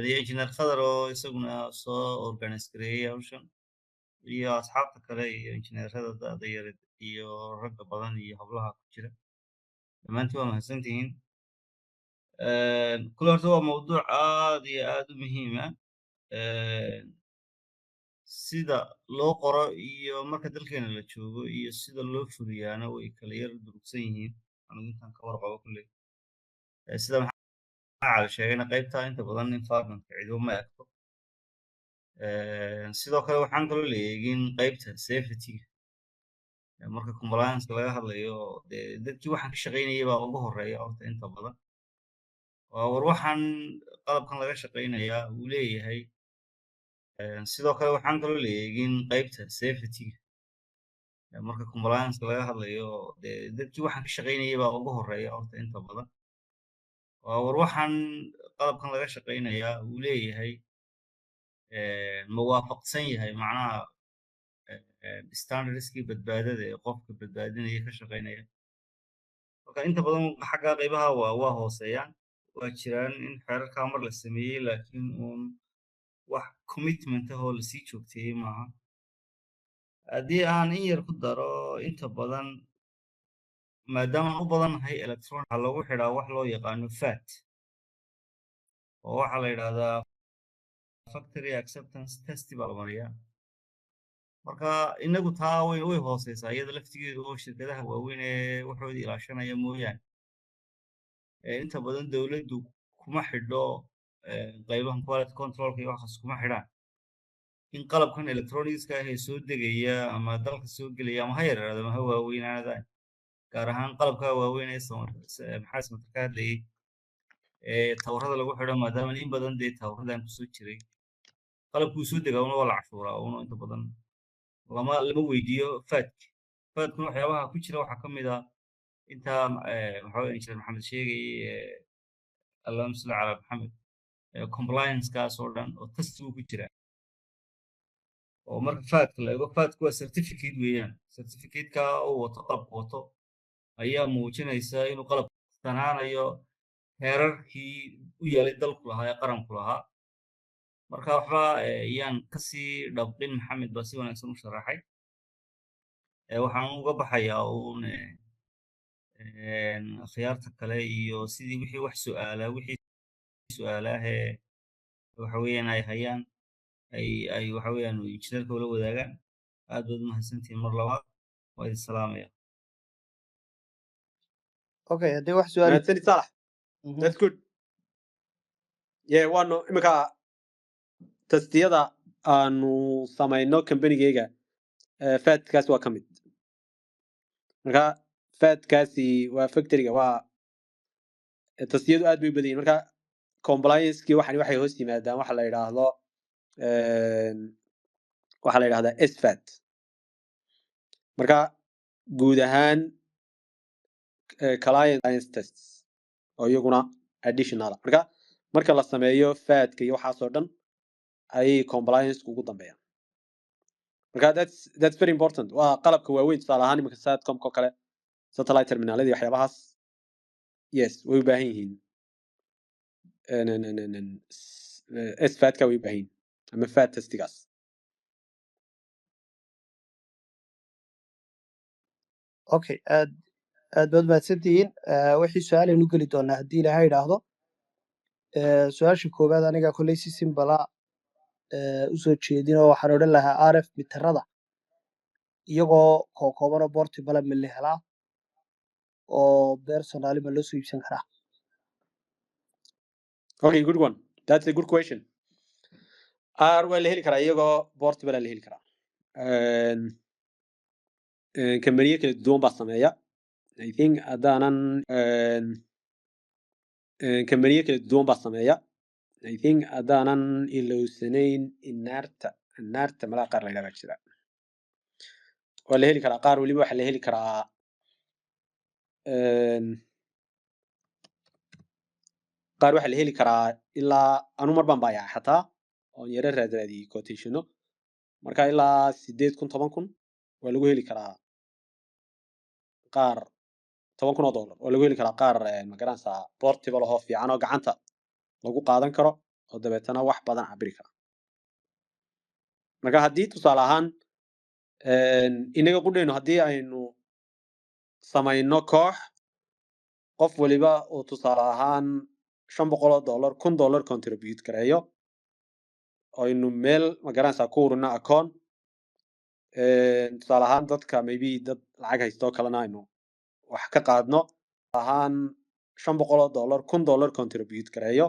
[SPEAKER 3] Iyo engineer Khadar oo isaguna soo organize gareeyay hawshan, iyo asxaabta kale iyo injineerada da'da yar iyo ragga badan iyo hablaha ku jira, dhammaantiin waa mahadsantihiin. Kule horta waa mawduuc aad iyo aad u muhiim ah. Sida loo qoro iyo marka dalkeena la joogo iyo sida loo fuliyaana way kala yar durugsan yihiin, anigu intaan ka warqabo kulley. Sida Maxaa Cali sheegayna, qaybta inta badan environmentka ciido ma egto. Sidoo kale waxaan kaloo la eegin qaybta safety. Marka compliance laga hadlayo, dee dadkii waxaan ka shaqaynayay baa ugu horeeya horta inta badan. Waa war waxaan qalabkan laga shaqaynayaa uu leeyahay. Sidoo kale waxaan kaloo la eegin qaybta safety. Marka compliance laga hadlayo, dee dadkii waxaan ka shaqaynayay baa ugu horeeya horta inta badan. Waa war waxaan qalabkan laga shaqaynayaa uu leeyahay ma waafaqsan yahay macnaha standardskii badbaadada ee qofka badbaadinaya ka shaqaynaya? Marka inta badan xagga qaybaha waa hooseeyaan. Waa jiraan in xeerarkaa mar la sameeyey, laakiin uun wax commitment ah oo lasii joogteeyey maaha. Haddii aan in yar ku daro, inta badan maadaama aan u badannahay electronic, waxaa lagu xidhaa wax loo yaqaano FAT, oo waxaa la yidhaahdaa factory acceptance test baa la mariyaa. Marka inagu taa way hooseysaa iyada laftigeedu, oo shirkadaha waaweyn ee waxoodii ilaashanaya mooyaane, inta badan dowladdu kuma xidho qaybahan quality controlka iyo waxaas kuma xidhaan in qalabkan electronicska ah ee soo degaya ama dalka soo gelaya, ama ha yaraado ama ha waaweynaadaan, gaar ahaan qalabka waaweyn ee maxaa Samatar ka hadlayay ee towerada lagu xidho, maadaama in badan dee toweradan kusoo jiray. Qalabkuu soo degaa una waa la cashuuraa una, inta badan lama weydiiyo FAT-ka. FAT-kuna waxyaabaha ku jira waxaa ka mid ah Intaa waxaa weeye Injineer Maxamed sheegayay, allahuma salli calaa Maxamed, compliance-kaas oo dhan oo test buu ku jiraa. Oo marka FAT-ka la eego, FAT-ku waa certificate weeyaan. Certificate-ka uu wato, qalabka wato, ayaa muujinaysa inuu qalab sanaanayo heerarkii u yaalay dalku lahaa ee qaranku lahaa. Marka waxba yaan kasii dhabqin, Maxamed baa si wanaagsan u sharaxay. Waxaan uga baxayaa uun akhyaarta kale iyo sidii wixii wax su'aala, wixii su'aalaahee waxa weeyaan ay hayaan, ay waxa weeyaan injineerka ula wadaagaan. Aad baad u mahadsantihiin mar labaad, waa idin salaamaya.
[SPEAKER 1] Okay, haddii wax su'aal
[SPEAKER 2] Mahadsanid, Saalax. That's good. Yeah, waanu iminka testiyada aanu samayno companygeyga, FAT-kaas waa ka mid. Marka FAT-kaasi waa factoryga, waa testiyadu aad bay u badan yihin. Marka compliance-kii waxani waxay hoos yimaadaan waxa la yidhaahdo, waxaa la yidhahdaa SFAT. Marka guud ahaan client tests oo iyaguna additional. Marka marka la sameeyo FAT-ka iyo waxaasoo dhan ayay compliance ugu dambeeyaan. Marka that's very important. Waa qalabka waaweyn, tusaale ahaan iminka satcom oo kale, satellite terminaladii, waxyaabahaas, yes, way u baahan yihiin SFAT-ka way u baahan yihiin ama FAT testigaas.
[SPEAKER 1] Okay, aad aad baad mahadsantihiin. Wixii su-aalaynu geli doonaa haddii Ilaahay idhaahdo. Su-aasha koowaad aniga kolley si simple ah usoo jeedin oo waxaan odhan lahaa, RF meterada iyagoo kookooban oo portable ma la helaa oo personally ma loo soo iibsan karaa?
[SPEAKER 2] Okay, good one. That's a good question. R waa la heli karaa, iyagoo portable la heli karaa. Kambaniyo kala duwan baa sameeya. I think haddaanan kambaniyo kala duwan baa sameeya. I think haddaanan ilowsanayn, Inarta malaa qaar la yidhahdaa jira. Waa la heli karaa qaar weliba, waxaa la heli karaa qaar waxaa la heli karaa ilaa anu mar baan baayacay xataa oon yaro raadraadiyey quotationo. Marka ilaa 8,000, 10,000 waa lagu heli karaa qaar, $10,000 waa lagu heli karaa qaar, ma garanaysaa, portable ahoo fiican oo gacanta lagu qaadan karo oo dabeetana wax badan cabiri kara. Marka haddii tusaale ahaan inaga qudhayno, haddii aynu samayno koox, qof waliba uu tusaale ahaan $500, $1,000 contribute gareeyo, aynu meel, ma garanaysaa, ku ururino account, tusaale ahaan dadka maybe dad lacag haysto oo kalena aynu wax ka qaadno, ahaan $500, $1,000 contribute gareeyo,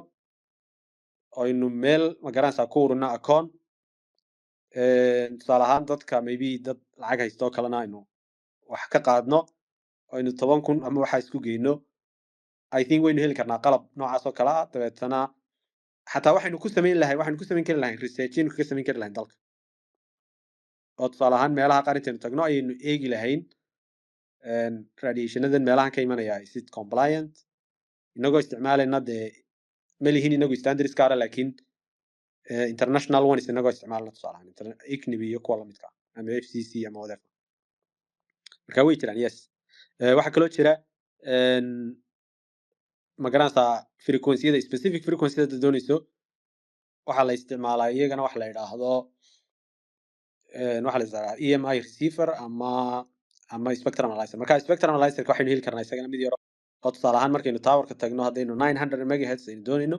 [SPEAKER 2] aynu meel, ma garanaysaa, ku ururino account, tusaale ahaan dadka maybe dad lacag haysto oo kalena aynu wax ka qaadno, aynu 10,000 ama waxaa isku geyno, I think waynu heli karnaa qalab noocaas oo kale ah. Dabeetana xataa waxaynu ku samayn lahay, waxaynu ku samayn kari lahayn research-aynu kaga samayn kari lahayn dalka, oo tusaale ahaan meelaha qaar intaynu tagno ayaynu eegi lahayn radiationadan meelahan ka imanaya, is it compliant, inagoo isticmaalayna dee ma lihin inagu standards gaara, laakiin international ones inagoo isticmaalna, tusaale ahaan ICNIRP iyo kuwa lamidka ah ama FCC ama whatever. Marka way jiraan, yes. Waxaa kaloo jira, ma garanaysaa, frequency-yada, specific frequency-yada doonayso waxaa la isticmaalaa iyagana waxa la yidhaahdo, waxaa la isticmaalaa EMI receiver ama spectrum analyzer. Marka spectrum analyzer waxaynu heli karnaa isagana mid yaro oo tusaale ahaan markaynu towerka tagno, haddaynu 900 megahertz aynu doonayno,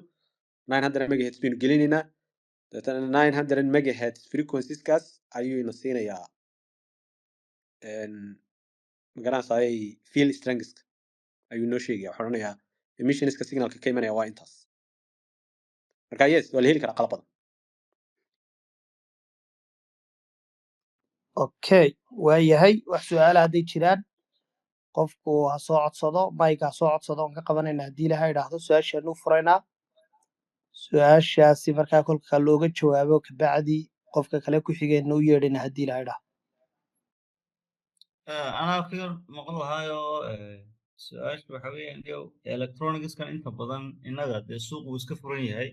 [SPEAKER 2] 900 megahertz baynu gelinaynaa, dabeetana 900 megahertz frequencieskaas ayuu ina siinayaa, ma garanaysaa, field strength ayuu noo sheegaya. Wuxuu odhanayaa emissionska signalka ka imanaya waa intaas. Marka yes, waa la heli karaa qalab badan.
[SPEAKER 1] Okay, waayahay. Wax su-aala hadday jiraan, qofku ha soo codsado, mayga ha soo codsado, oon ka qabanayna haddii Ilaha idhaahdo. Su-aashaanu furaynaa, su-aashaasi markaa kolka looga jawaabo kabacdi qofka kale ku xigeenna u yeedhayna haddii Ilaha idhaahdo.
[SPEAKER 3] Anaa ka yar maqan lahaayo. Su-aashu waxa weeyaan, yow, electronicskan inta badan innaga dee suuq wuu iska furan yahay.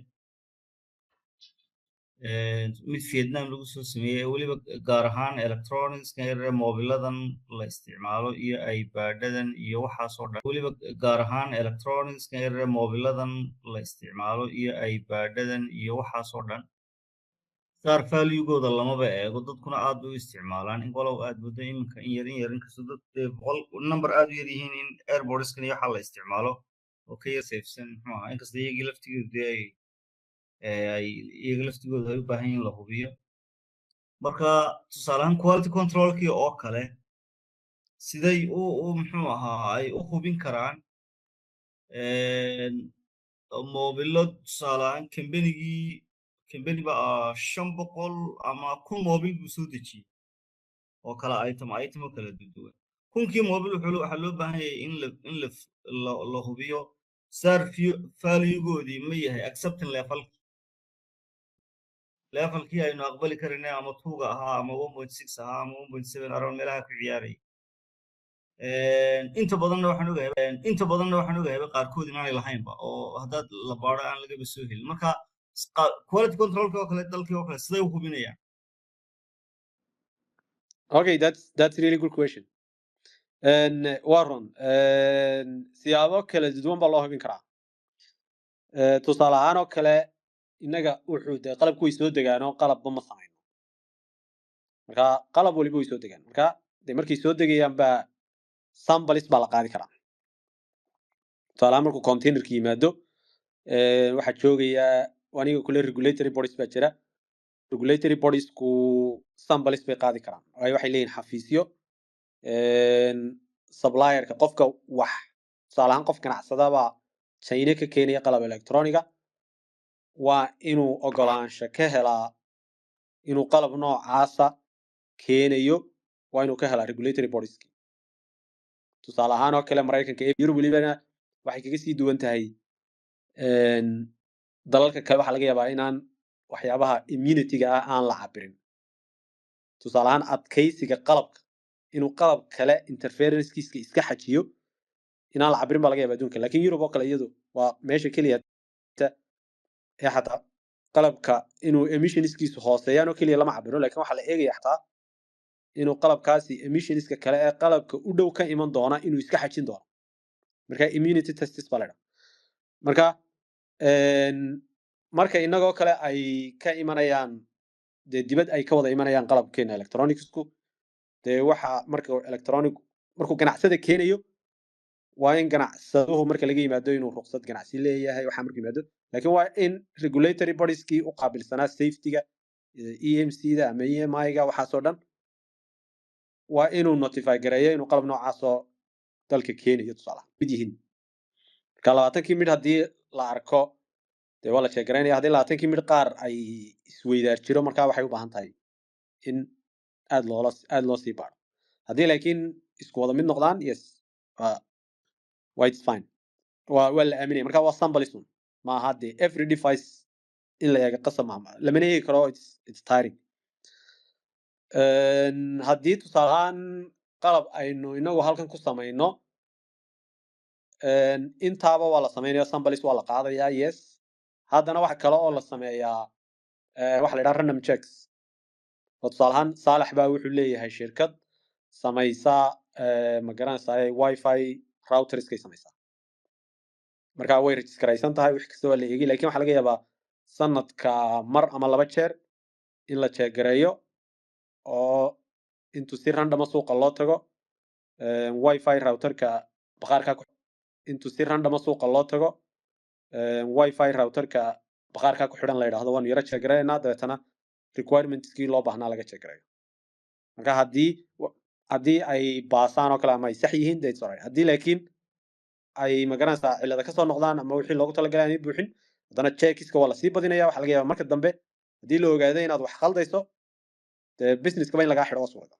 [SPEAKER 3] Mid Vietnam lagu soo sameeyey, weliba gaar ahaan electronicskan yaryar, moobiladan la isticmaalo iyo iPadadan iyo waxaas oo dhan, weliba gaar ahaan electronicskan yaryar, moobiladan la isticmaalo iyo iPadadan iyo waxaas oo dhan, SAR value-gooda lamaba eego. Dadkuna aad bay u isticmaalaan, in walow aad muddo iminka in yar in yar, inkastoo dad dee boqol number aad u yar yihiin in AirPodskan iyo waxa la isticmaalo oo ka yar safesan, muxuu ahaa, inkastoo iyagii laftigoodu dee ay iyaga laftigooda ay u baahan yihiin la hubiyo. Marka tusaale ahaan quality controlkii oo kale, siday u muxuu ahaa ay u hubin karaan moobilo, tusaale ahaan company ba 500 ama 1000 moobil buu soo dejiyey oo kala item oo kala duwan. 1000-kii moobil waxaa loo baahan yahay in la hubiyo SAR value-goodii ma yahay accepting levelkii aynu aqbali karinay, ama 2-ga ahaa ama 1.6 ahaa ama 1.7 around meelaha ku ciyaarayay. Inta badanna waxaan ogahay qaarkood inaanay lahaynba, oo haddaad la baaro aan lagaba soo helin. Marka quality controlka oo kale, dalkii oo kale, siday u hubinayaan?
[SPEAKER 2] Okay, that's really good question. Waa run, siyaabo kala duwan baa loo hubin karaa. Tusaale ahaan oo kale, innaga wuxuu dee qalabku way soo degaanoo, qalabba ma samayno. Marka qalab waliba way soo degaan. Marka dee markay soo degayaan baa samples baa la qaadi karaa. Tusaale ahaan, markuu containerka yimaado, waxaa joogaya aniga kule regulatory bodies baa jira. Regulatory bodiesku samples bay qaadi karaan, waayo waxay leeyihin xafiisyo. Supplierka, qofka wax, tusaale ahaan qof ganacsada baa China ka keenaya qalab electroniga, waa inuu ogolaansho ka helaa inuu qalab noocaasa keenayo, waa inuu ka helaa regulatory bodieski. Tusaale ahaan oo kale, Maraykanka, Yurub welibana waxay kaga sii duwan tahay dalalka kale, waxaa laga yaabaa inaan waxyaabaha immunity-ga ah aan la cabirin. Tusaale ahaan, adkaysiga qalabka inuu qalab kale interferencekiiska iska xajiyo inaan la cabirin baa laga yaaba adduunka. Lakin Yurub oo kale iyadu waa meesha keliya ee xataa qalabka inuu emissionskiisu hooseeyaan oo keliya lama cabiro, lakin waxaa la eegaya xataa inuu qalabkaasi emissionska kale ee qalabka u dhow ka iman doona inuu iska xajin doono. Marka immunity tests baa la idhaha. Marka marka inagoo kale ay ka imanayaan dee dibad, ay ka wada imanayaan qalabkeena electronicsku, dee waxa marka electronic markuu ganacsada keenayo, waa in ganacsaduhu marka laga yimaado inuu ruqsad ganacsi leeyahay, waxaa marka yimaado, laakiin waa in regulatory bodieskii u qaabilsanaa safety-ga, EMC-da ama EMI-ga, waxaasoo dhan waa inuu notify gareeyo inuu qalab noocaasoo dalka keenayo. Tusaalaha mid yihiin, marka 20-kii midh haddii la arko, dee waa la check garaynaya. Haddii 20-kii midh qaar ay isweydaar jiro, markaa waxay u baahan tahay in aad loo sii baaro. Haddii laakiin isku wada mid noqdaan, yes, waa it's fine, waa la aaminaya. Marka waa samples un, ma aha dee every device in la eego qasab maaha, lamana eegi karo, it's tiring. Haddii tusaale ahaan qalab aynu inagu halkan ku samayno, intaaba waa la sameynaya, samples waa la qaadayaa, yes. Haddana waxa kale oo la sameeyaa waxa la yidhaha random checks, oo tusaale ahaan Saalax baa wuxuu leeyahay shirkad samaysa, ma garanaysaa, WiFi routerskay samaysaa. Marka way registeraysan tahay, wax kasta waa la eegay, lakin waxaa laga yaabaa sanadka mar ama laba jeer in la check gareeyo, oo intuu si random ah suuqa loo tago, WiFi routerka bakhaarka intuu si random ah suuqa loo tago, WiFi routerka bakhaarka ku xidhan la yidhaahdo waanu yaro check gareynaa, dabeetana requirementskii loo baahnaa laga check gareeyo. Marka haddii ay baasaan oo kale ama ay sax yihiin, that's alright. Haddii laakiin ay, magaranaysaa, cillada kasoo noqdaan ama wixii loogu talagalay aanay buuxin, haddana checkiska waa lasii badinaya. Waxaa laga yaabaa marka dambe haddii la ogaado inaad wax khaldayso, dee businesskaba in lagaa xidho waa suuragal.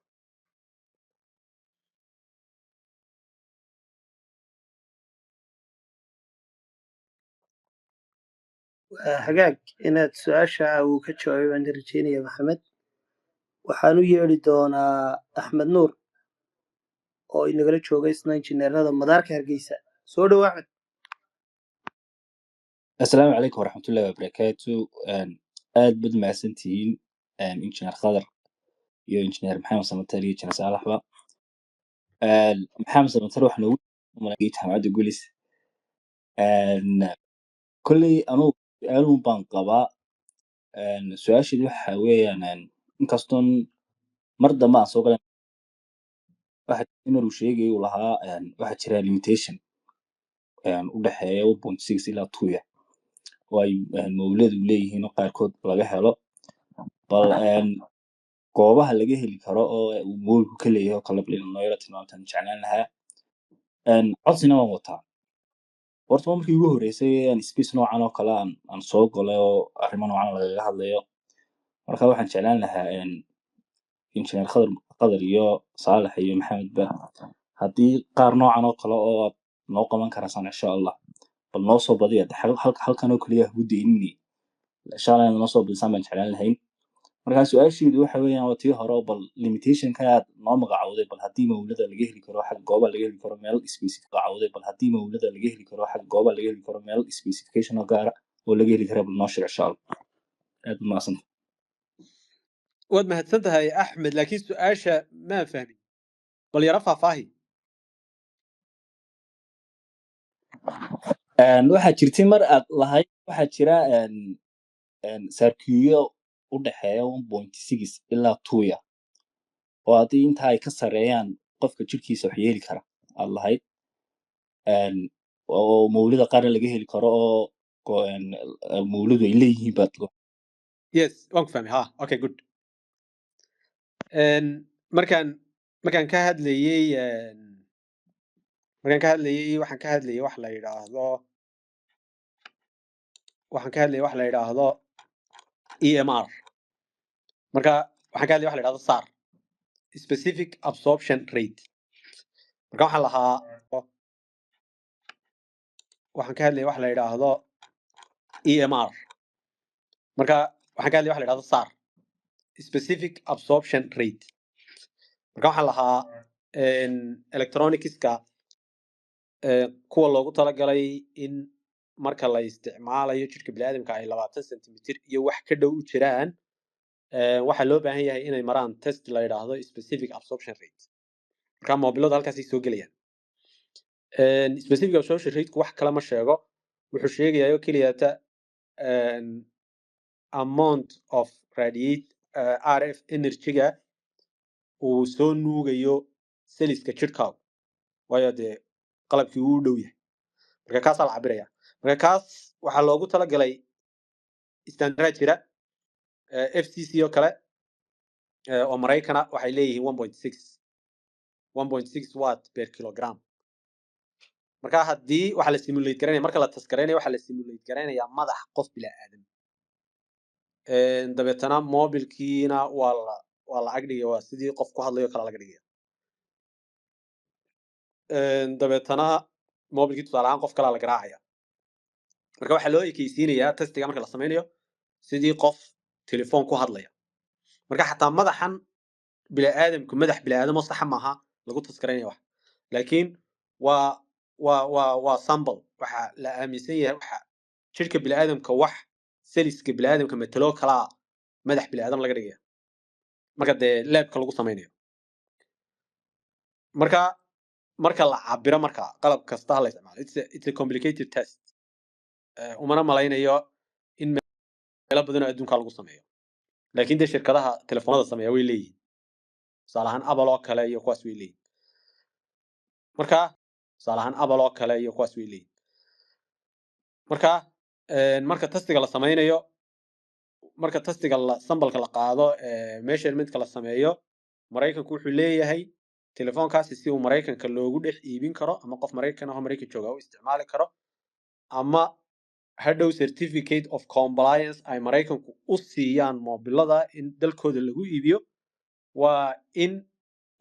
[SPEAKER 1] Waa hagaag, inaad su-aasha uu ka jawaabay baan rajeynaya. Maxamed, waxaan u yeedhi doonaa Axmed Nuur. Oo inagala jooga isna injineerada madaarka Hargeysa. Soo dhowo, Axmed.
[SPEAKER 4] Asalaamu calaykum waraxmatullahi wabarakaatu. Aad baad mahadsantihiin, Injineer Khadar iyo Injineer Maxamed Samatar iyo Injineer Saalaxba. Maxamed Samatar waxaa noogu malagay Jaamacadda Gulis. Kolley anugu su-aalun baan qabaa. Su-aasheedu waxa weeyaan, inkastoon mar dambe aan soo galay, waxa inuu sheegay uu lahaa waxaa jira limitation u dhexeeya 1.6 ilaa 2 ya oo ay mawladu leeyihiin oo qaarkood laga helo. Bal goobaha laga heli karo oo uu mobilku ka leeyahay oo kale bal inuu noo yara tilmaamtaan jeclaan lahaa. Codsina waan wataa. Horta waa markii ugu horreysay aan space noocan oo kale aan soo galay oo arrimo noocan lagaga hadlayo. Marka waxaan jeclaan lahaa Injineer Khadar iyo Saalax iyo Maxamedba, haddii qaar noocan oo kale oo aad noo qaban karaysaan, insha Allah, bal noo soo badiya. De halkan oo keliya hagu daynini, insha Allah inaad noo soo badisaan baan jeclaan lahayn. Marka su-aasheedu waxa weeyaan waa tii hore oo bal limitationka aad noo magacowday, bal haddii mawlada laga heli karo xag gooba laga heli karo meel specific magacowday, bal haddii mawlada laga heli karo xag gooba laga heli karo meel specification oo gaara oo laga heli kara, bal noo sheeg, insha Allah. Aad u mahadsan.
[SPEAKER 2] Waad mahadsan tahay, Axmed, laakiin su-aasha maan fahmin. Bal yaro faahfaahi.
[SPEAKER 4] Waxaa jirtay mar aad lahayd waxaa jira sarkiyo u dhexeeya 1.6 ilaa 2 ya oo haddii intaa ay ka sareeyaan qofka jirkiisa wax yeeli kara aad lahayd, oo mawlida qaarna laga heli karo oo mawlidu ay leeyihiin baad.
[SPEAKER 2] Yes, waan ku fahmay. Ha, okay, good. Markaan ka hadlayey waxaan ka hadlayay wax la yidhaahdo EMR. Marka waxaan ka hadlayay wax la yidhaahdo SAR, specific absorption rate. Marka waxaan lahaa waxaan ka hadlayay wax la yidhaahdo EMR. Marka waxaan ka hadlayay wax la yidhaahdo SAR, specific absorption rate. Marka waxaan lahaa electronicska kuwa loogu talagalay in marka la isticmaalayo jidhka biniaadamka ay 20 centimeter iyo wax ka dhow u jiraan, waxaa loo baahan yahay inay maraan test la yidhaahdo specific absorption rate. Marka mobiladu halkaasay soo gelayaan. Specific absorption rate wax kale ma sheego, wuxuu sheegayaa oo keliyata amount of radiate RF energy-ga uu soo nuugayo cellska jidhkaagu, waayo dee qalabkii wuu u dhow yahay. Marka kaasaa la cabiraya. Marka kaas waxaa loogu talagalay standard jira, FCC oo kale oo Maraykana waxay leeyihiin 1.6 watt per kilogram. Marka haddii waxaa la simulate garanaya, marka la test garaynaya, waxaa la simulate garaynayaa madax qof bila aadam. Dabeetana mobilkiina waa la ag dhigaya, waa sidii qof ku hadlayo kale laga dhigaya. Dabeetana mobilkii tusaale ahaan qof kalaa la garaacaya. Marka waxaa loo ekeysiinayaa testiga marka la sameynayo sidii qof telefoon ku hadlaya. Marka xataa madaxan bini'aadamku madax bini'aadam oo saxa maaha lagu test garaynaya wax, laakiin waa sample. Waxa la aaminsan yahay waxa jidhka bini'aadamka, wax cellska bini'aadamka matalo kalaa madax bini'aadam laga dhigaya marka dee labka lagu sameynayo. Marka la cabiro, marka qalab kasta ha la isticmaalo, it's a complicated test. Umana malaynayo in meelo badan oo adduunka lagu sameeyo, laakiin dee shirkadaha telefoonada sameeya way leeyihiin, tusaale ahaan Apple oo kale iyo kuwaas way leeyihiin. Marka tusaale ahaan Apple oo kale iyo kuwaas way leeyihiin. Marka marka testiga la sameynayo, marka testiga la sampleka la qaado, measurementka la sameeyo, Maraykanku wuxuu leeyahay telefoonkaasi si uu Maraykanka loogu dhex iibin karo ama qof Maraykan ah oo Maraykan jooga u isticmaali karo ama hadhow certificate of compliance ay Maraykanku u siiyaan moobilada in dalkooda lagu iibiyo, waa in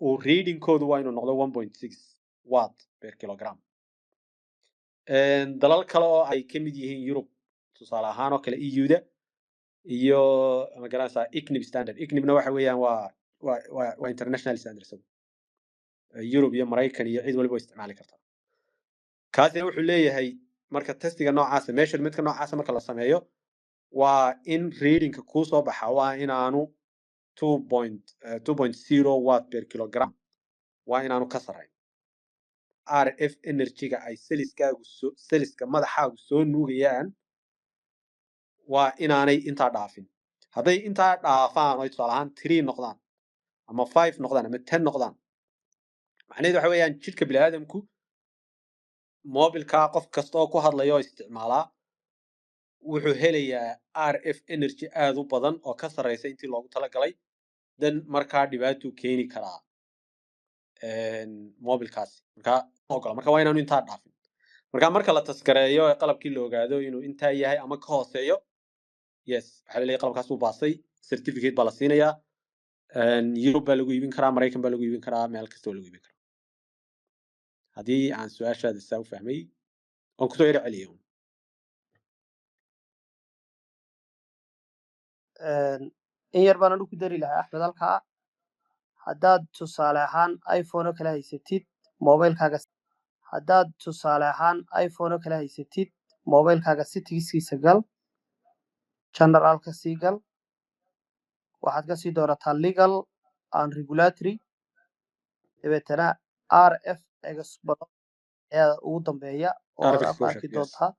[SPEAKER 2] uu readingkoodu waa inuu noqdo 1.6 watt per kilogram. Dalal kale oo ay ka mid yihiin Yurub tusaale ahaan oo kale, EU-da iyo ma garanaysaa ICNIRP standard. ICNIRPna waxa weeyaan waa international standard isagu. Yurub iyo Maraykan iyo cid waliba way isticmaali kartaa. Kaasina wuxuu leeyahay marka testiga noocaasa, measurementka noocaasa marka la sameeyo, waa in readingka kuu soo baxa waa inaanu 2.0 watt per kilogram waa inaanu ka sarrayn. RF energy-ga ay cellskaagu soo, cellska madaxaagu soo nuugayaan waa inaanay intaa dhaafin. Hadday intaa dhaafaan oy tusaale ahaan 3 noqdaan ama 5 noqdaan ama 10 noqdaan, macnaheedu waxa weeyaan jidhka bini'aadamku mobilka qof kasta oo ku hadlaya oo isticmaalaa wuxuu helayaa RF energy aad u badan oo ka sarreysa intii loogu talagalay. Then markaa dhibaatuu keeni karaa mobilkaasi. Marka ogola, marka waa inaanu intaa dhaafin. Marka marka la testgareeyo ee qalabkii la ogaado inuu intaa yahay ama ka hooseeyo, yes, waxaa laleeyahay qalabkaas uu baasay, certificate baa la siinayaa. Europe baa lagu iibin karaa, Maraykan baa lagu iibin karaa, meel kasta oo lagu iibin karaa. Haddii aan su-aashaada saa u fahmay, waan kusoo yaro celiyay.
[SPEAKER 1] In yar baan anigu ku dari lahaa, Axmed, halkaa. Haddaad tusaale ahaan iPhone oo kale haysatid mobilkaaga, haddaad tusaale ahaan iPhone oo kale haysatid, mobilkaaga settingskiisa gal, generalka sii gal, waxaad kasii doorataa legal and regulatory, dabeetana RF exposure ayaa ugu dambeeya oo
[SPEAKER 2] RF
[SPEAKER 1] aad ku
[SPEAKER 2] exposure,
[SPEAKER 1] arki
[SPEAKER 2] yes.
[SPEAKER 1] doontaa.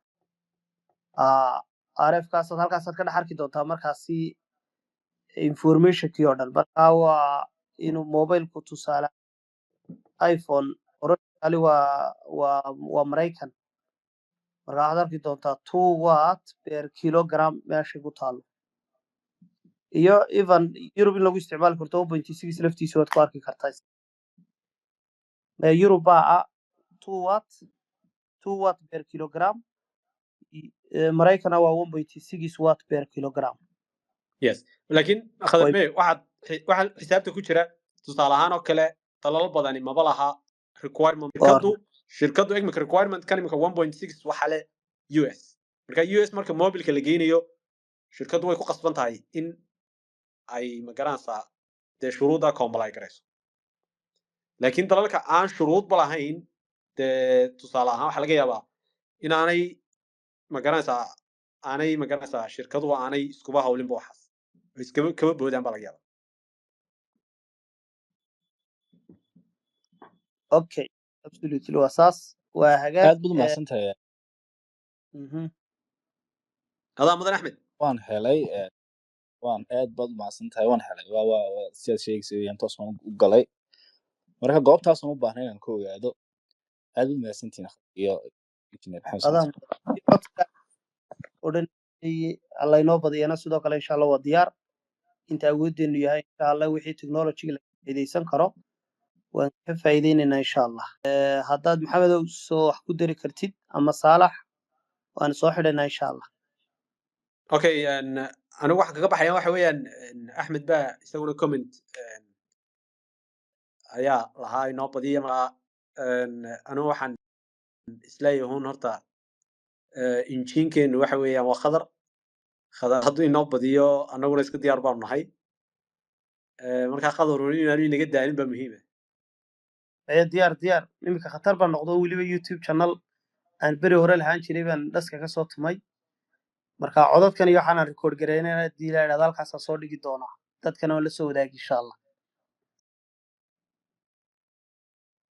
[SPEAKER 1] RF kaasaad halkaasaad ka dhex arki doontaa markaasi informationkii oo dhan. Marka waa inuu mobilku, tusaale iPhone originally waa Maraykan, marka waxaad arki doontaa 2 watt per kilogram meeshay ku taalo, iyo even Europe in lagu isticmaali karto 1.6 laftiisa waad ku arki kartaa. Europe baa ah 2 watt, 2 watt per kilogram, Maraykana waa 1.6 watt per kilogram.
[SPEAKER 2] Yes, laakiin Khadar me waxaad waxaa xisaabta ku jira, tusaale ahaan oo kale, dalal badani maba laha requirement. Shirkaddu imika requirement kan imika 1.6 waxa le US. Marka US marka mobilka la geynayo, shirkaddu way ku qasban tahay in ay magaranaysaa dee shuruudda comply garayso. Laakiin dalalka aan shuruudba lahayn dee, tusaale ahaan, waxaa laga yaabaa inaanay magaranaysaa aanay magaranaysaa shirkaduhu aanay iskuba hawlinba waxaas oo iskaba kaba boodaan baa laga yaabaa.
[SPEAKER 1] Okay, absolutely, waa saas, waa hagaag.
[SPEAKER 4] Aad baad umahadsantahay.
[SPEAKER 2] Adaa mudan, Axmed.
[SPEAKER 4] Waan helay, waan aad baad umahadsantahay, waan helay. Waa sidaad sheegaysa weeyaan, toos baan u galay. Marka goobtaasaan u baahnay inaan ka ogaado. Aad baad umahadsantihiin iyo Engineer Maxamed
[SPEAKER 1] Adaa
[SPEAKER 4] Santar.
[SPEAKER 1] Mudan. Codka odhan Alla inoo badiyana sidoo kale, insha Allah, waa diyaar inta awooddeenu yahay. Insha Allah, wixii technology la faa'iidaysan karo waan ka faa'iidaynaynaa, insha Allah. Haddaad Maxamedow soo wax ku dari kartid ama Saalax, waan soo xidhaynaa, insha Allah.
[SPEAKER 2] Okay, anigu waxaan kaga baxaya waxa weeyaan Axmed baa isaguna comment ayaa lahaa inoo badiya. Ma anigu waxaan isleeyahay hun horta injiinkeenu waxa weeyaan waa Khadar. Khadar hadduu inoo badiyo, annaguna iska diyaar baanu nahay. Markaa Khadar inaanu inaga daalin baa muhiim ah.
[SPEAKER 1] Diyaar, diyaar. Iminka khatar baan noqdo, weliba YouTube channel aan beri hore lahaan jiray baan dhaska ka soo tumay. Marka codadkan iyo waxaan aan record gareynayna, haddii la idhahdo, halkaasaan soo dhigi doonaa, dadkana waan la soo wadaagi, insha Allah.